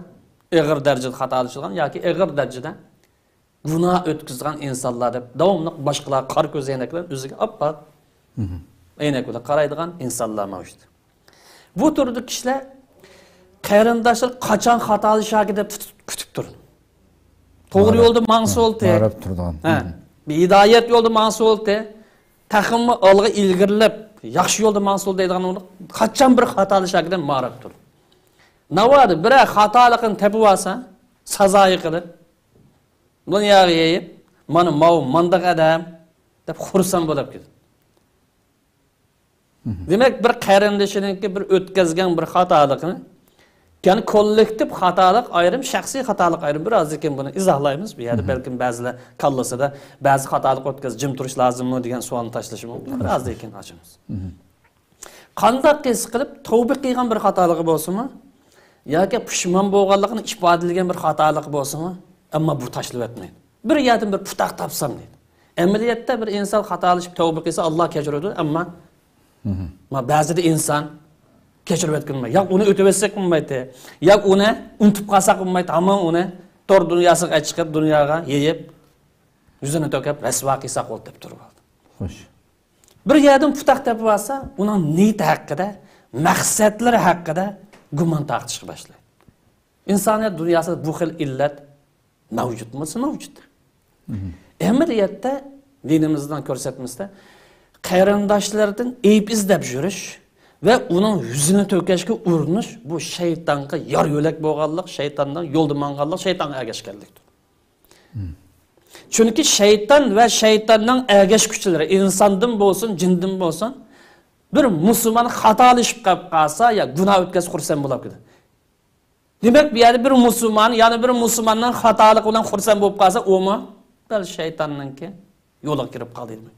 ئېغىر دەرىجىدە خاتالىشىدىغان ياكى ئېغىر دەرىجىدە گۇناھ ئۆتكۈزىدىغان ئىنسانلار دەپ، داۋاملىق باشقىلارغا قارا كۆز ئەينەك بىلەن ئۆزىگە ئاپئاق ئەينەك بىلەن قارايدىغان ئىنسانلار مەۋجۇت. بۇ تۈردىكى كىشىلەر قېرىنداشلىرى قاچان خاتالىشاركىن دەپ تۇتۇپ، كۈتۈپ تۇرىدۇ. توغرا يولدا ماڭسا بولدى. ماراپ تۇرىدىغان. ھە. بىر ھىدايەت يولدا ماڭسا بولدى. تېخىمۇ ئالغا ئىلگىرىلەپ، ياخشى يولدا ماڭسا بولدى دەيدىغان، قاچان بىر خاتالىشاركىن دەپ ماراپ تۇرىدۇ. ناۋادا بىرەر خاتالىقىنى تېپىۋالسا، سازايى قىلىپ، دۇنياغا يېيىپ، مانا ماۋۇ مانداق ئادەم دەپ خۇرسەن بولۇپ كېتىدۇ. دېمەك، بىر قېرىندىشىنىڭكى بىر ئۆتكەزگەن بىر خاتالىقىنى، يەنى كوللېكتىپ خاتالىق ئايرىم، شەخسىي خاتالىق ئايرىم. بىر ئازدىن كېيىن بۇنى ئىزاھلايمىز. بۇ يەردە بەلكىم بەزىلەر كاللىسىدا بەزى خاتالىق ئۆتكەز، جىم تۇرۇش لازىممۇ دېگەن سوئالنى تاشلىشى مۇمكىن. بىر ئازدىن كېيىن ئاچىمىز. قانداق ھېس قىلىپ، تەۋبە قىلغان بىر خاتالىقى بولسىمۇ، ياكى پۇشمان بولغانلىقىنى ئىپادىلىگەن بىر خاتالىقى بولسىمۇ، ئەمما بۇ تاشلىۋەتمەيدۇ. بىر يەردىن بىر پۇتاق تاپسام دەيدۇ. ئەمەلىيەتتە بىر ئىنسان خاتالىشىپ تەۋبە قىلسا، ئاللا كەچۈرىدۇ، ئەمما ما بەزىدە ئىنسان كەچۈرۈۋەتكىلى بولمايدۇ. ياكى ئۇنى ئۆتۈۋەتسەك بولمايتتى. ياكى ئۇنى ئۇنتۇپ قالساق بولمايتتى. ھامان ئۇنى تور دۇنياسىغا چىقىپ، دۇنياغا يېيىپ، يۈزىنى تۆكۈپ، رەسۋا قىلساق بولدى دەپ تۇرۇۋالدى. خوش. بىر يەردىن پۇتاق تېپىۋالسا، ئۇنىڭ نىيىتى ھەققىدە، مەقسەتلىرى ھەققىدە گۇمان تارقىتىشقا باشلايدۇ. ئىنسانىيەت دۇنياسىدا بۇ خىل ئىللەت مەۋجۇتمۇ؟ مەۋجۇت. ئەمەلىيەتتە دىنىمىزنىڭ كۆرسەتمىسىدە قېرىنداشلىرىدىن ئەيىب ئىزدەپ يۈرۈش ۋە ئۇنىڭ يۈزىنى تۆكۈشكە ئۇرۇنۇش، بۇ شەيتانغا يار يۆلەك بولغانلىق، شەيتاننىڭ يولىدا ماڭغانلىق، شەيتانغا ئەگەشكەنلىكتۇر. چۈنكى شەيتان ۋە شەيتاننىڭ ئەگەشكۈچىلىرى، ئىنساندىن بولسۇن، جىندىن بولسۇن، بىر مۇسۇلمان خاتالىشىپ قېلىپ قالسا يا گۇناھ ئۆتكەزسە خۇرسەن بولۇپ كېتىدۇ. دېمەك، بۇ يەردە بىر مۇسۇلمان يەنە بىر مۇسۇلماننىڭ خاتالىقى بىلەن خۇرسەن بولۇپ قالسا، ئۇمۇ بەل شەيتاننىڭكى يولىغا كىرىپ قالدى دېمەك.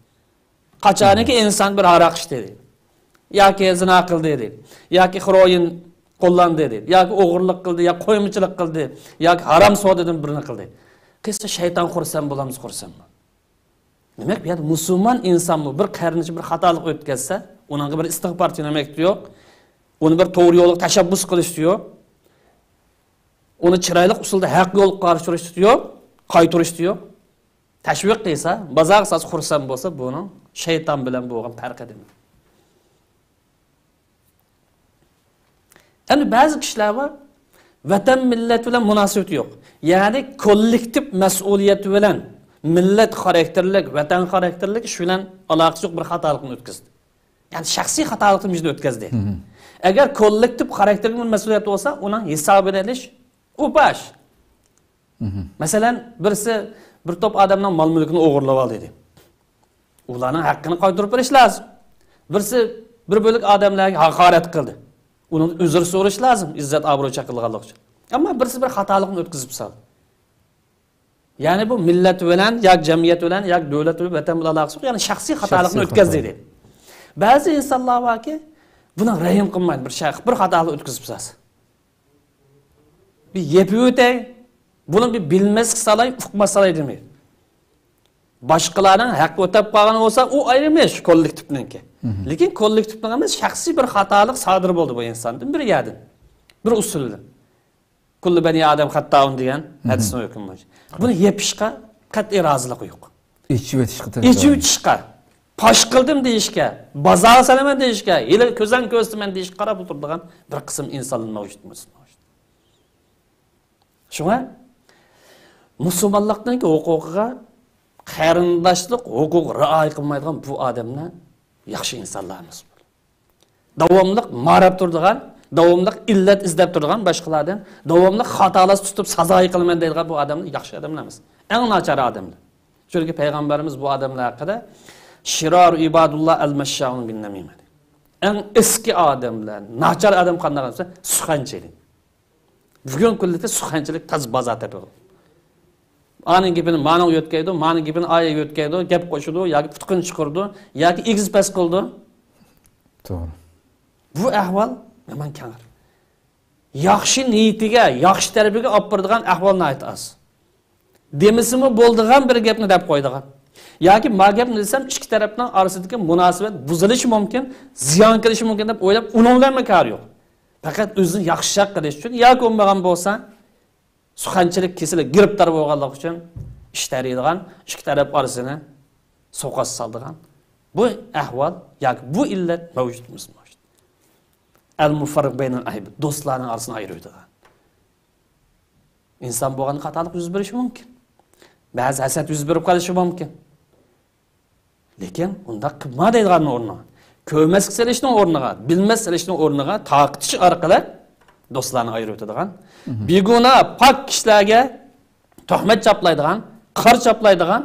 قاچانكى ئىنسان بىر ھاراق ئىچتى دەيدۇ، ياكى زىنا قىلدى دەيدۇ، ياكى خېروئىن قوللاندى دەيدۇ، ياكى ئوغرىلىق قىلدى، ياكى قويمىچىلىق قىلدى، ياكى ھارام سودىدىن بىرنى قىلدى. قىلسا شەيتان خۇرسەن بولامسۇ، خۇرسەنمۇ؟ دېمەك، بۇ يەردە مۇسۇلمان ئىنسانمۇ بىر قېرىندىشى بىر خاتالىق ئۆتكەزسە، ئۇنىڭغا بىر ئىستىغپار تىلىمەكتە يوق. ئۇنى بىر توغرا يولغا تەشەببۇس قىلىشتا يوق. ئۇنى چىرايلىق ئۇسۇلدا ھەق يولغا قارشى تۇرۇشتا يوق، قايتۇرۇشتا يوق. تەشۋىق قىلسا، بازارغا سالسا خۇرسەن بولسا، بۇنىڭ شەيتان بىلەن بولغان پەرقى نېمە؟ ئەمدى بەزى كىشىلەر بار، ۋەتەن، مىللەت بىلەن مۇناسىۋىتى يوق. يەنى كوللېكتىپ مەسئۇلىيەت بىلەن مىللەت خاراكتېرلىك، ۋەتەن خاراكتېرلىك ئىش بىلەن ئالاقىسى يوق بىر خاتالىقنى ئۆتكۈزدى. يەنى شەخسىي خاتالىقنى مۇشۇنداق ئۆتكۈزدى. ئەگەر كوللېكتىپ خاراكتېرلىك بىر مەسئۇلىيەت بولسا، ئۇنىڭ ھېسابىنى ئېلىش ئۇ باش. مەسىلەن، بىرسى بىر توپ ئادەمنىڭ مال-مۈلكىنى ئوغرىلىۋالدى دېدى. ئۇلارنىڭ ھەققىنى قايتۇرۇپ بېرىش لازىم. بىرسى بىر بۆلەك ئادەملەرگە ھاقارەت قىلدى. ئۇنىڭدىن ئۆزۈر سورىشى لازىم، ئىززەت-ئابرۇي چېقىلغانلىقى ئۈچۈن. ئەمما بىرسى بىر خاتالىقنى ئۆتكۈزۈپ سالدى. يەنى بۇ مىللەت بىلەن ياكى جەمئىيەت بىلەن ياكى دۆلەت بىلەن، ۋەتەن بىلەن ئالاقىسى يوق، يەنى شەخسىي خاتالىقنى ئۆتكەزدى دېدى. بەزى ئىنسانلار باركى، بۇنىڭ رەھىم قىلمايدۇ، بىر شەخس بىر خاتالىق ئۆتكۈزۈپ سالسا. بىر يېپىۋېتەي، بۇنى بىر بىلمەسكە سالاي، ئۇقماس سالاي دېمەيدۇ. باشقىلارنىڭ ھەققى ئۆتەپ قالغان بولسا، ئۇ ئايرىم ئىش، كوللېكتىپنىڭكى. لېكىن كوللېكتىپنىڭ ئەمەس، شەخسىي بىر خاتالىق سادىر بولدى بۇ ئىنساندىن بىر يەردىن، بىر ئۇسۇل بىلەن. كۇللۇ بەنى ئادەم خەتتائۇن دېگەن ھەدىسنىڭ ھۆكمى بويىچە. بۇنى يېپىشقا قەتئىي رازىلىقى يوق. ئېچىۋېتىشقا تەييار. ئېچىۋېتىشقا، پاش قىلدىم دېيىشكە، بازارغا سالىمەن دېيىشكە، ھېلى كۆزەڭ كۆرسىتىمەن دېيىشكە قاراپ ئولتۇرىدىغان بىر قىسىم ئىنسانلار مەۋجۇت. شۇڭا مۇسۇلمانلىقنىڭ ھوقۇقىغا، قېرىنداشلىق ھوقۇقىغا رىئايە قىلمايدىغان بۇ ئادەملەر ياخشى ئىنسانلار ئەمەس. داۋاملىق ماراپ تۇرىدىغان، داۋاملىق ئىللەت ئىزدەپ تۇرىدىغان باشقىلاردىن، داۋاملىق خاتالاشنى تۇتۇپ سازايى قىلىمەن دەيدىغان بۇ ئادەملەر ياخشى ئادەملەر ئەمەس. ئەڭ ناچار ئادەملەر. چۈنكى پەيغەمبىرىمىز بۇ ئادەملەر ھەققىدە، شىرارۇ ئىبادۇللا ئەل مەششائۇن بىن نەمىمە. ئەڭ ئىسكى ئادەملەر، ناچار ئادەم قانداق دېسە، سۇخەنچىلىك. بۈگۈنكى كۈندە سۇخەنچىلىك تاز بازار تېپىدۇ. ئانىڭ گېپىنى مانىڭ يۆتكەيدۇ، مانىڭ گېپىنى ئايا يۆتكەيدۇ، گەپ قوشىدۇ ياكى پۇتىقىنى چىقىرىدۇ ياكى ئېگىز پەس قىلىدۇ. توغرا. بۇ ئەھۋال يامان كەڭرى. ياخشى نىيىتىگە، ياخشى تەرىپىگە ئاپىرىدىغان ئەھۋال ناھايىتى ئاز. دېمىسىمۇ بولىدىغان بىر گەپنى دەپ قويىدىغان. ياكى ما گەپنى دېسەم، ئىككى تەرەپنىڭ ئارىسىدىكى مۇناسىۋەت بۇزۇلۇشى مۇمكىن، زىيان كېلىشى مۇمكىن دەپ ئويلاپ، ئۇنىڭ بىلەنمۇ كارى يوق. پەقەت ئۆزىنى ياخشىراق قىلىش ئۈچۈن ياكى بولمىغان بولسا، سۇخەنچىلىك كېسىلىگە گىرىپتار بولغانلىقى ئۈچۈن ئىش تەرىيدىغان، ئىككى تەرەپ ئارىسىنى سوقاش سالىدىغان بۇ ئەھۋال ياكى بۇ ئىللەت مەۋجۇت ئەمەسمۇ؟ ئەل مۇفەررىق بەينەل ئەھباب، دوستلارنىڭ ئارىسىنى ئايرىۋېتىدىغان. ئىنسان بولغاندا خاتالىق يۈز بېرىشى مۇمكىن. بەزى ھەسەت يۈز بېرىپ قېلىشى مۇمكىن. لېكىن ئۇنداق قىلما دەيدىغاننىڭ ئورنىغا، كۆرمەسكە سېلىشنىڭ ئورنىغا، بىلمەس سېلىشنىڭ ئورنىغا تارقىتىش ئارقىلىق دوستلارنى ئايرىۋېتىدىغان، بىگۇناھ پاك كىشىلەرگە تۆھمەت چاپلايدىغان، قارا چاپلايدىغان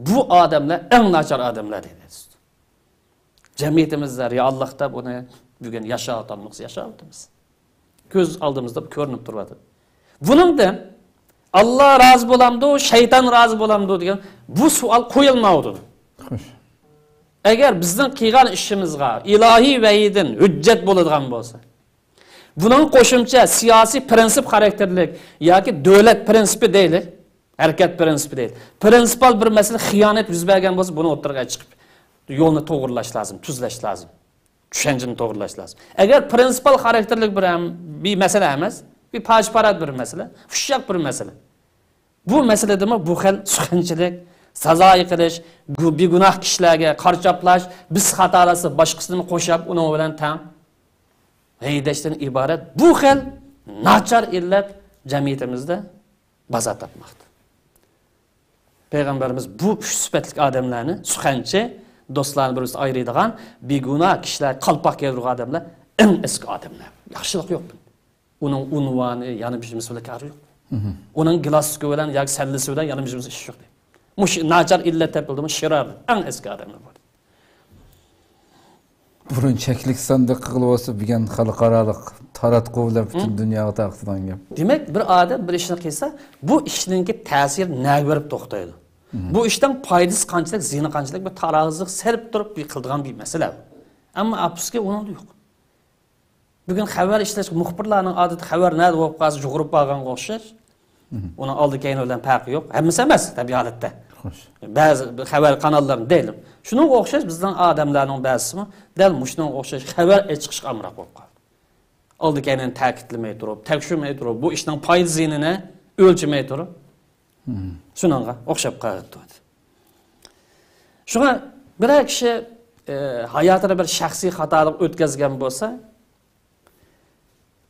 بۇ ئادەملەر ئەڭ ناچار ئادەملەر دەيدۇ. جەمئىيىتىمىزدە رېئاللىقتا بۇنى بۈگۈن ياشاۋاتامدۇق، ياشاۋاتىمىز. كۆز ئالدىمىزدا كۆرۈنۈپ تۇرۇۋاتىدۇ. بۇنىڭدىن ئاللا رازى بولامدۇ، شەيتان رازى بولامدۇ دېگەن بۇ سوئال قويۇلمايۋاتىدۇ. خوش. ئەگەر بىزنىڭ قىلغان ئىشىمىزغا ئىلاھىي ۋەھىيدىن ھۆججەت بولىدىغان بولسا، بۇنىڭ قوشۇمچە سىياسىي پرىنسىپ خاراكتېرلىك ياكى دۆلەت پرىنسىپى دەيلى، ھەرىكەت پرىنسىپى دەيلى، پرىنسىپال بىر مەسىلە خىيانەت يۈز بەرگەن بولسا، بۇنى ئوتتۇرىغا چىقىپ يولنى توغرىلاش لازىم، تۈزلەش لازىم، چۈشەنچىنى توغرىلاش لازىم. ئەگەر پرىنسىپال خاراكتېرلىك بىر، بىر مەسىلە ئەمەس، بىر پاچ-پارات بىر مەسىلە، ئۇششاق بىر مەسىلە، بۇ مەسىلىدىمۇ بۇ خىل سۇخەنچىلىك، سازايى قىلىش، گۇ-، بىگۇناھ كىشىلەرگە قارا چاپلاش، بىز خاتالاشسا باشقىسىنى قوشاپ ئۇنىڭ بىلەن تەڭ ھەيدەشتىن ئىبارەت بۇ خىل ناچار ئىللەت جەمئىيىتىمىزدە بازار تاپماقتا. پەيغەمبىرىمىز بۇ ئۈچ سۈپەتلىك ئادەملەرنى، سۇخەنچى، دوستلارنى بىر-بىرسىدىن ئايرىيدىغان، بىگۇناھ كىشىلەرگە قالپاق كىيدۈرگەن ئادەملەر ئەڭ ئەسكى ئادەملەر. ياخشىلىق يوق. ئۇنىڭ ئۇنۋانى، يانى بىر نېمىسى بىلەن كارى يوق. ئۇنىڭ گىلاسسىكى بىلەن ياكى سەللىسى بىلەن يانى بىر نېمىسى ئىشى يوق. مۇشۇ ناچار ئىللەت تېپىلدىمۇ، شىرار، ئەڭ ئەسكى ئادەملەر بار. بۇرۇن چەكلىك ساندۇق قىلىۋالسا، بۈگۈن خەلقئارالىق تاراتقۇ بىلەن پۈتۈن دۇنياغا تارقىتىدىغان گەپ. دېمەك، بىر ئادەم بىر ئىشنى قىلسا، بۇ ئىشنىڭكى تەسىرى نەگە بېرىپ توختايدۇ؟ بۇ ئىشنىڭ پايدىسى قانچىلىك، زىيىنى قانچىلىك، بىر تارازىغا سېلىپ تۇرۇپ بىر قىلىدىغان بىر مەسىلە. ئەمما ئاپىسىكى ئۇنىڭدا يوق. بۈگۈن خەۋەر ئىشلەش، مۇخبىرلارنىڭ ئادەتتە خەۋەر نەدە بولۇپ قالسا يۇغۇرۇپ بارغانغا ئوخشاش. ئۇنىڭ ئالدى كەينى بىلەن پەرقى يوق. ھەممىسى ئەمەس، تەبىئىي ھالەتتە. خوش. بەزى خەۋەر قاناللىرىنى دەيلى. شۇنىڭغا ئوخشاش بىزنىڭ ئادەملەرنىڭ بەزىسىمۇ دەل مۇشۇنىڭغا ئوخشاش خەۋەر ئېچىقىشقا ئامراق بولۇپ قالدى. ئالدى كەينىنى تەكىتلىمەي تۇرۇپ، تەكشۈرمەي تۇرۇپ، بۇ ئىشنىڭ پايدا زىيىنىنى ئۆلچىمەي تۇرۇپ، شۇنىڭغا ئوخشاپ قالدى. شۇڭا بىرەر كىشى، ئە، ھاياتىدا بىر شەخسىي خاتالىق ئۆتكەزگەن بولسا،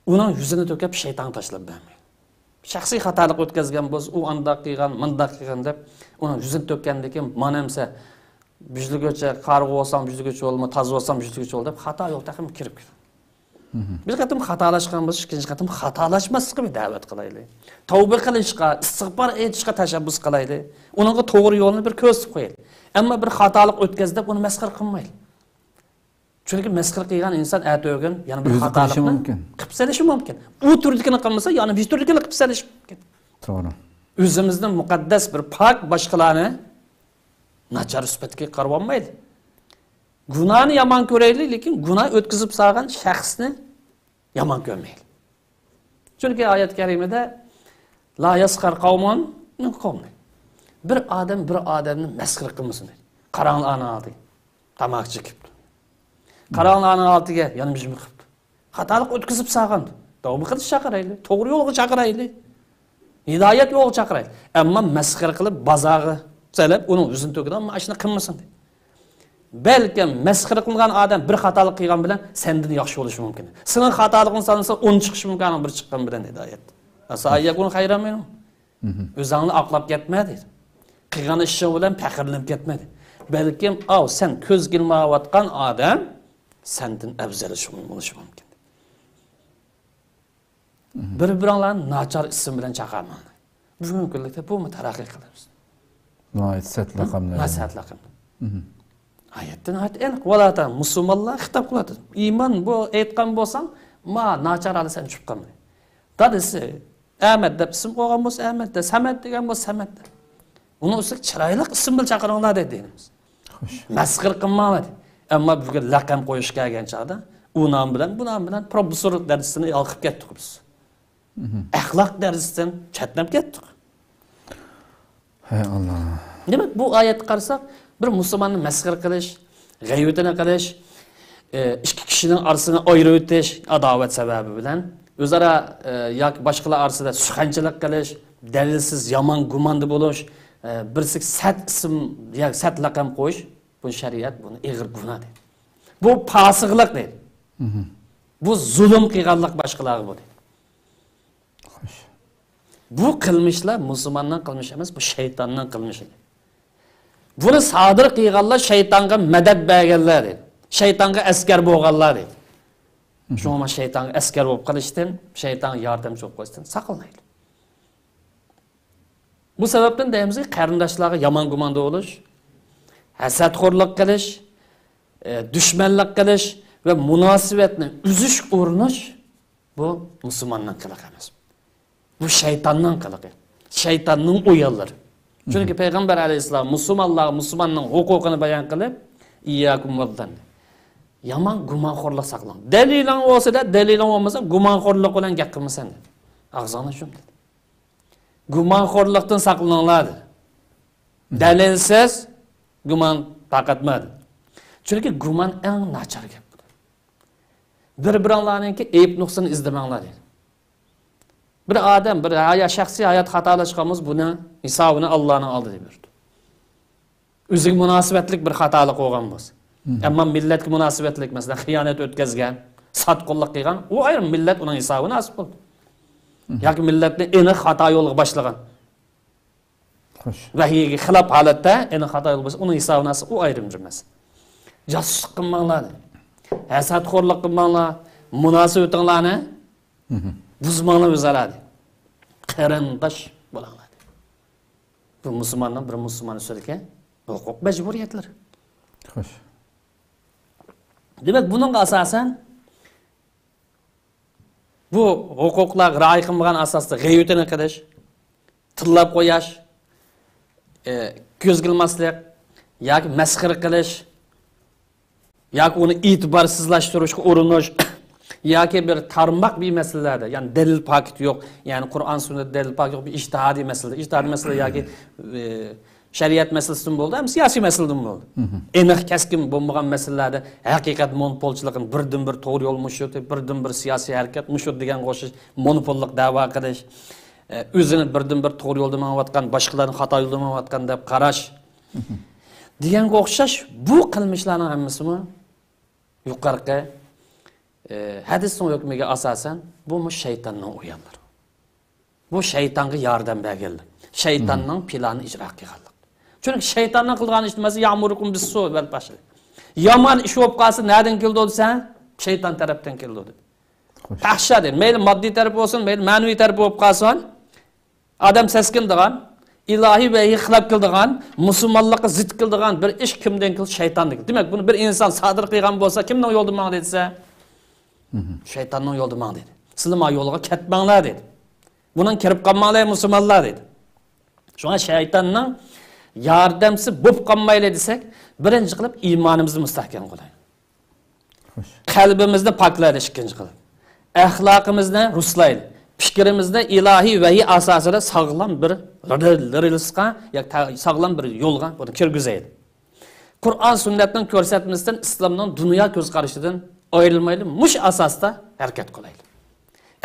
ئۇنىڭ يۈزىنى تۆكۈپ شەيتانغا تاشلاپ بەرمەيلى. شەخسىي خاتالىق ئۆتكەزگەن بولسا، ئۇ ئانداق قىلغان، مۇنداق قىلغان دەپ، ئۇنىڭ يۈزىنى تۆككەندىن كېيىن، مانا ئەمسە بۈجلىگۈچە، قارىغۇ بولساڭ بۈجلىگۈچە بول، تازا بولساڭ بۈجلىگۈچە بول دەپ، خاتا يول تېخىمۇ كىرىپ كېتىدۇ. بىر قېتىم خاتالاشقان بولسا، ئىككىنچى قېتىم خاتالاشماسلىققا بىر دەۋەت قىلايلى. تەۋبە قىلىشقا، ئىستىغپار ئېيتىشقا تەشەببۇس قىلايلى. ئۇنىڭغا توغرا يولنى بىر كۆرسىتىپ قويايلى. ئەمما بىر خاتالىق ئۆتكەزدى دەپ ئۇنى مەسخىرە قىلمايلى. چۈنكى مەسخىرە قىلغان ئىنسان ئەتىگۈن يەنە بىر خاتالىقنى قىلىپ سېلىشى مۇمكىن. ئۇ تۈردىكىنى قىلمىسا، يەنە بىر تۈردىكىنى قىلىپ سېلىشى مۇمكىن. توغرا. ئۆزىمىزنى مۇقەددەس بىر پاك باشقىلارنى ناچار سۈپەتكە قارىۋالمايلى. گۇناھنى يامان كۆرەيلى، لېكىن گۇناھ ئۆتكۈزۈپ سالغان شەخسنى يامان كۆرمەيلى. چۈنكى ئايەت كەرىمىدە، لا يەسخەر قەۋمۇن مىن قەۋمىن. بىر ئادەم بىر ئادەمنى مەسخىرە قىلمىسۇن دەيدۇ. قاراڭلار ئانا ئالدى. تاماكا چېكىپتۇ. قاراڭلار ئانا ئالدىگە يانمىشىم قىپتۇ. خاتالىق ئۆتكۈزۈپ سالغان. تەۋبە قىلىش چاقىرايلى. توغرا يولغا چاقىرايلى. ھىدايەت يولىغا چاقىرايلى. ئەمما مەسخىرە قىلىپ بازارغا سېلىپ ئۇنىڭ يۈزىنى تۆكىدىغان ماشىنا قىلمىسۇن دەيدۇ. بەلكىم مەسخىرە قىلغان ئادەم بىر خاتالىق قىلغان بىلەن سەندىن ياخشى بولۇشى مۇمكىن. سېنىڭ خاتالىقىڭنى سانىسا ئون چىقىشى مۇمكىن، ئانىڭ بىر چىققان بىلەن ھىدايەت. ئەسە ئەن يەكۇنە خەيرەن مىنھۇ. ئۆزۈڭنى ئاقلاپ كەتمە دەيدۇ. قىلغان ئىشىڭ بىلەن پەخىرلىنىپ كەتمە دەيدۇ. بەلكىم ئاۋۇ سەن كۆزگە ئىلمايۋاتقان ئادەم سەندىن ئەۋزەل بولۇشى مۇمكىن. بىر-بىرىڭلارنى ناچار ئىسىم بىلەن چاقىرماڭلار. بۈگۈنكى كۈنلۈكتە بۇمۇ تەرەققىي قىلىمىز. ناھايىتى سەت لەقەملەر. ناھايىتى سەت لەقەم. مم. ئايەتتە ناھايىتى ئېنىق. ۋالا تا مۇسۇلمانلارغا خىتاب قىلىۋاتىدۇ. ئىمان بۇ ئېيتقان بولساڭ، ما ناچار ھالدا سەن چۈشۈپ قالماي. دادىسى ئەمەت دەپ ئىسىم قويغان بولسا ئەمەت دە، سەمەت دېگەن بولسا سەمەت دە. ئۇنىڭ ئۈستىگە چىرايلىق ئىسىم بىلەن چاقىرىڭلار دەيدۇ دىنىمىز. خوش. مەسخىرە قىلماڭلار دەيدۇ. ئەمما بۈگۈن لەقەم قويۇشقا كەلگەن چاغدا ئۇ نام بىلەن، بۇ نام بىلەن پروفېسسور دەرىجىسىنى يالقىپ كەتتۇق بىز. مم. ئەخلاق دەرىجىسىدىن چەتنەپ كەتتۇق. ھەي ئاللا. دېمەك، بۇ ئايەتكە قارىساق، بىر مۇسۇلماننى مەسخىرە قىلىش، غەيۋىتىنى قىلىش، ئى، ئىككى كىشىنىڭ ئارىسىنى ئايرىۋېتىش، ئاداۋەت سەۋەبى بىلەن ئۆزئارا، ئى، ياكى باشقىلار ئارىسىدا سۇخەنچىلىك قىلىش، دەلىلسىز يامان گۇماندا بولۇش، ئى، بىرسىگە سەت ئىسىم ياكى سەت لەقەم قويۇش، بۇنى شەرىئەت بۇنى ئېغىر گۇناھ دەيدۇ. بۇ پاسىقلىق دەيدۇ. مم. بۇ زۇلۇم قىلغانلىق باشقىلارغا بۇ دەيدۇ. خوش. بۇ قىلمىشلار مۇسۇلماننىڭ قىلمىشى ئەمەس، بۇ شەيتاننىڭ قىلمىشى. بۇنى سادىر قىلغانلار شەيتانغا مەدەت بەرگەنلەر دەيدۇ. شەيتانغا ئەسكەر بولغانلار دەيدۇ. مم. شۇڭا شەيتانغا ئەسكەر بولۇپ قېلىشتىن، شەيتانغا ياردەمچى بولۇپ قېلىشتىن ساقلىنايلى. بۇ سەۋەبتىن دەيمىزكى، قېرىنداشلارغا يامان گۇماندا بولۇش، ھەسەتخورلۇق قىلىش، ئە، دۈشمەنلىك قىلىش ۋە مۇناسىۋەتنى ئۈزۈشكە ئۇرۇنۇش، بۇ مۇسۇلماننىڭ قىلىقى ئەمەس. بۇ شەيتاننىڭ قىلىقى. شەيتاننىڭ ئويۇنلىرى. چۈنكى پەيغەمبەر ئەلەيھىسسالام مۇسۇلمانلارغا مۇسۇلماننىڭ ھوقۇقىنى بايان قىلىپ، «ئىيياكۇم ۋەززەن» دېدى. يامان گۇمانخورلۇق ساقلىنىڭ. دەلىلىڭ بولسا دە، دەلىلىڭ بولمىسا گۇمانخورلۇق بىلەن گەپ قىلمىسەن دېدى. ئاغزىڭنى يۇم دېدى. گۇمانخورلۇقتىن ساقلىنىڭلار دېدى. دەلىلسىز گۇمان تارقاتما دېدى. چۈنكى گۇمان ئەڭ ناچار گەپ. بىر-بىرىڭلارنىڭكى ئەيىب نۇقسىنى ئىزدىمەڭلار دېدى. بىر ئادەم، بىر ھايا-، شەخسىي ھايات خاتالاشقان بولسا، بۇنىڭ ھېسابىنى ئاللانىڭ ئالدىدا بېرىدۇ. ئۆزىگە مۇناسىۋەتلىك بىر خاتالىق بولغان بولسا. مم. ئەمما مىللەتكە مۇناسىۋەتلىك، مەسىلەن، خىيانەت ئۆتكەزگەن، ساتقۇنلۇق قىلغان، ئۇ ئايرىم مىللەت ئۇنىڭ ھېسابىنى ئالسا بولدى. مم. ياكى مىللەتنى ئېنىق خاتا يولغا باشلىغان. خوش. ۋەھىيگە خىلاپ ھالەتتە ئېنىق خاتا يول بولسا، ئۇنىڭ ھېسابىنى ئالسا، ئۇ ئايرىم بىر مەسىلە. جاسۇسلۇق قىلماڭلار دېدى. ھەسەتخورلۇق قىلماڭلار. مۇناسىۋىتىڭلارنى مم. بۇزماڭلار ئۆزئارا دېدى. قېرىنداش بولۇڭلار دېدى. بۇ مۇسۇلماننىڭ بىر مۇسۇلمان ئۈستىدىكى ھوقۇق مەجبۇرىيەتلىرى. خوش. دېمەك، بۇنىڭغا ئاساسەن بۇ ھوقۇقلارغا رىئايە قىلمىغان ئاساستا غەيۋىتىنى قىلىش، تىللاپ قوياش، ئە، كۆزگە ئىلماسلىق ياكى مەسخىرە قىلىش ياكى ئۇنى ئېتىبارسىزلاشتۇرۇشقا ئۇرۇنۇش ياكى بىر تارماق بىر مەسىلىلەردە، يەنى دەلىل پاكىت يوق، يەنى قۇرئان سۈننەت دەلىل پاكىت يوق، بىر ئىجتىھادىي مەسىلىدە، ئىجتىھادىي مەسىلە ياكى، ئە، شەرىئەت مەسىلىسىدىن بولدى، ھەم سىياسىي مەسىلىدىن بولدى. مم. ئېنىق، كەسكىن بولمىغان مەسىلىلەردە ھەقىقەت مونوپولچىلىقىنى بىردىن بىر توغرا يول مۇشۇ، بىردىن بىر سىياسىي ھەرىكەت مۇشۇ دېگەنگە ئوخشاش مونوپوللۇق دەۋا قىلىش، ئۆزىنى بىردىن بىر توغرا يولدا مېڭىۋاتقان، باشقىلارنى خاتا يولدا مېڭىۋاتقان دەپ قاراش مم. دېگەنگە ئوخشاش بۇ قىلمىشلارنىڭ ھەممىسىمۇ يۇقىرىقى، ئە، ھەدىسنىڭ ھۆكمىگە ئاساسەن، بۇمۇ شەيتاننىڭ ئويۇنلىرى. بۇ شەيتانغا ياردەم بەرگەنلىك، شەيتاننىڭ پىلانىنى ئىجرا قىلغانلىق. چۈنكى شەيتاننىڭ قىلغان ئىشى نېمە دېسە، يەئمۇرۇكۇم بىسسۇ ۋەل پەھشا. يامان ئىش بولۇپ قالسا، نەدىن كېلىدۇ دېسە، شەيتان تەرەپتىن كېلىدۇ دېدى. خوش. پەھشا دېدى. مەيلى ماددىي تەرىپى بولسۇن، مەيلى مەنىۋى تەرىپى بولۇپ قالسۇن، ئادەم سەسكىنىدىغان، ئىلاھىي ۋەھىي خىلاپ كېلىدىغان، مۇسۇلمانلىققا زىت كېلىدىغان بىر ئىش كىمدىن كېلسە، شەيتاندىن كېلىدۇ. دېمەك، بۇنى بىر ئىنسان سادىر قىلغان بولسا، كىمنىڭ يولىدا ماڭدى دېسە، مم. شەيتاننىڭ يولىدا ماڭدى دېدى. سىلەر ما يولغا كەتمەڭلار دېدى. بۇنىڭ كىرىپ قالماڭلار مۇسۇلمانلار دېدى. شۇڭا شەيتاننىڭ ياردەمچىسى بولۇپ قالمايلى دېسەك، بىرىنچى قىلىپ ئىمانىمىزنى مۇستەھكەم قىلايلى. خوش. قەلبىمىزنى پاكلايلى ئىككىنچى قىلىپ. ئەخلاقىمىزنى رۇسلايلى. پىكرىمىزنى ئىلاھىي ۋەھىي ئاساسىدا ساغلام بىر رېلىسقا، ياكى تا-، ساغلام بىر يولغا بۇنى كىرگۈزەيلى. قۇرئان سۈننەتنىڭ كۆرسەتمىسىدىن ئىسلامنىڭ دۇنيا كۆز قارىشىدىن ئايرىلمايلى، مۇشۇ ئاساستا ھەرىكەت قىلايلى.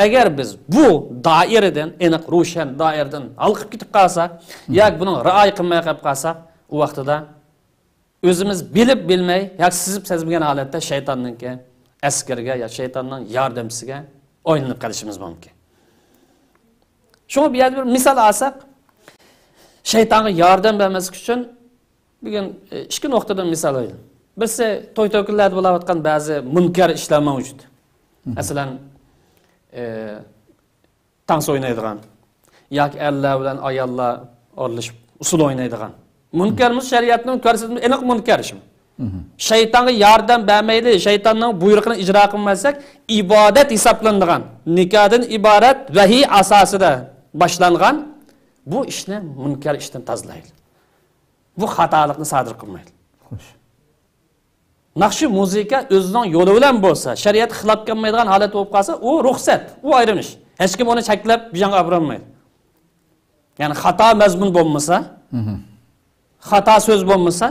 ئەگەر بىز بۇ دائىرىدىن، ئېنىق روشەن دائىرىدىن ھالقىپ كېتىپ قالساق، مم. ياكى بۇنىڭغا رىئايە قىلماي قېلىپ قالساق، ئۇ ۋاقتىدا ئۆزىمىز بىلىپ بىلمەي ياكى سېزىپ سەزمىگەن ھالەتتە شەيتاننىڭكى ئەسكىرىگە يا شەيتاننىڭ ياردەمچىسىگە ئايلىنىپ قېلىشىمىز مۇمكىن. شۇڭا بۇ يەردە بىر مىسال ئالساق، شەيتانغا ياردەم بەرمەسلىك ئۈچۈن بۈگۈن، ئى، ئىككى نۇقتىدىن مىسال ئالايلى. بىرسى، توي تۆكۈنلەردە بولاۋاتقان بەزى مۇنكەر ئىشلار مەۋجۇت. مم. مەسىلەن، ئى، تانس ئوينايدىغان ياكى ئەرلەر بىلەن ئاياللار ئارىلىشىپ ئۇسسۇل ئوينايدىغان. مۇنكەرمۇ شەرىئەتنىڭ كۆرسەتمىسى ئېنىق مۇنكەر شۇ. شەيتانغا ياردەم بەرمەيلى، شەيتاننىڭ بۇيرۇقىنى ئىجرا قىلمىساق، ئىبادەت ھېسابلىنىدىغان، نىكاھتىن ئىبارەت ۋەھىي ئاساسىدا باشلانغان بۇ ئىشنى مۇنكەر ئىشتىن تازىلايلى. بۇ خاتالىقنى سادىر قىلمايلى. خوش. ناخشا، مۇزىكا ئۆزىنىڭ يولى بىلەن بولسا، شەرىئەتكە خىلاپ كەلمەيدىغان ھالەت بولۇپ قالسا، ئۇ رۇخسەت، ئۇ ئايرىم ئىش. ھېچكىم ئۇنى چەكلەپ، بۇ يەرگە ئاپىرالمايدۇ. يەنى خاتا مەزمۇن بولمىسا، خاتا سۆز بولمىسا،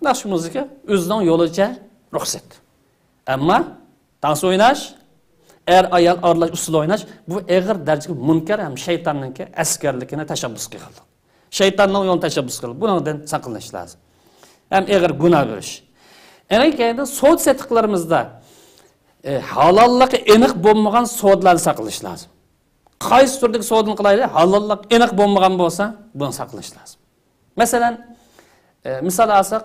ناخشا، مۇزىكا ئۆزىنىڭ يولىچە رۇخسەت. ئەمما دانس ئويناش، ئەر-ئايال ئارىلاش ئۇسسۇل ئويناش، بۇ ئېغىر دەرىجىدە مۇنكەر ھەم شەيتاننىڭكى ئەسكەرلىكىنى تەشەببۇس قىلغانلىق. شەيتاننىڭ يولىنى تەشەببۇس قىلىپ، بۇنىڭدىن ساقلىنىش لازىم. ھەم ئېغىر گۇناھ بىر ئىش. ئەنە كەينىدىن سودا-سېتىقلىرىمىزدا، ئە، ھالاللىقى ئېنىق بولمىغان سودىلاردىن ساقلىنىش لازىم. قايسى تۈردىكى سودىنى قىلايلى، ھالاللىق ئېنىق بولمىغان بولسا، بۇنى ساقلىنىش لازىم. مەسىلەن، ئە، مىسال ئالساق،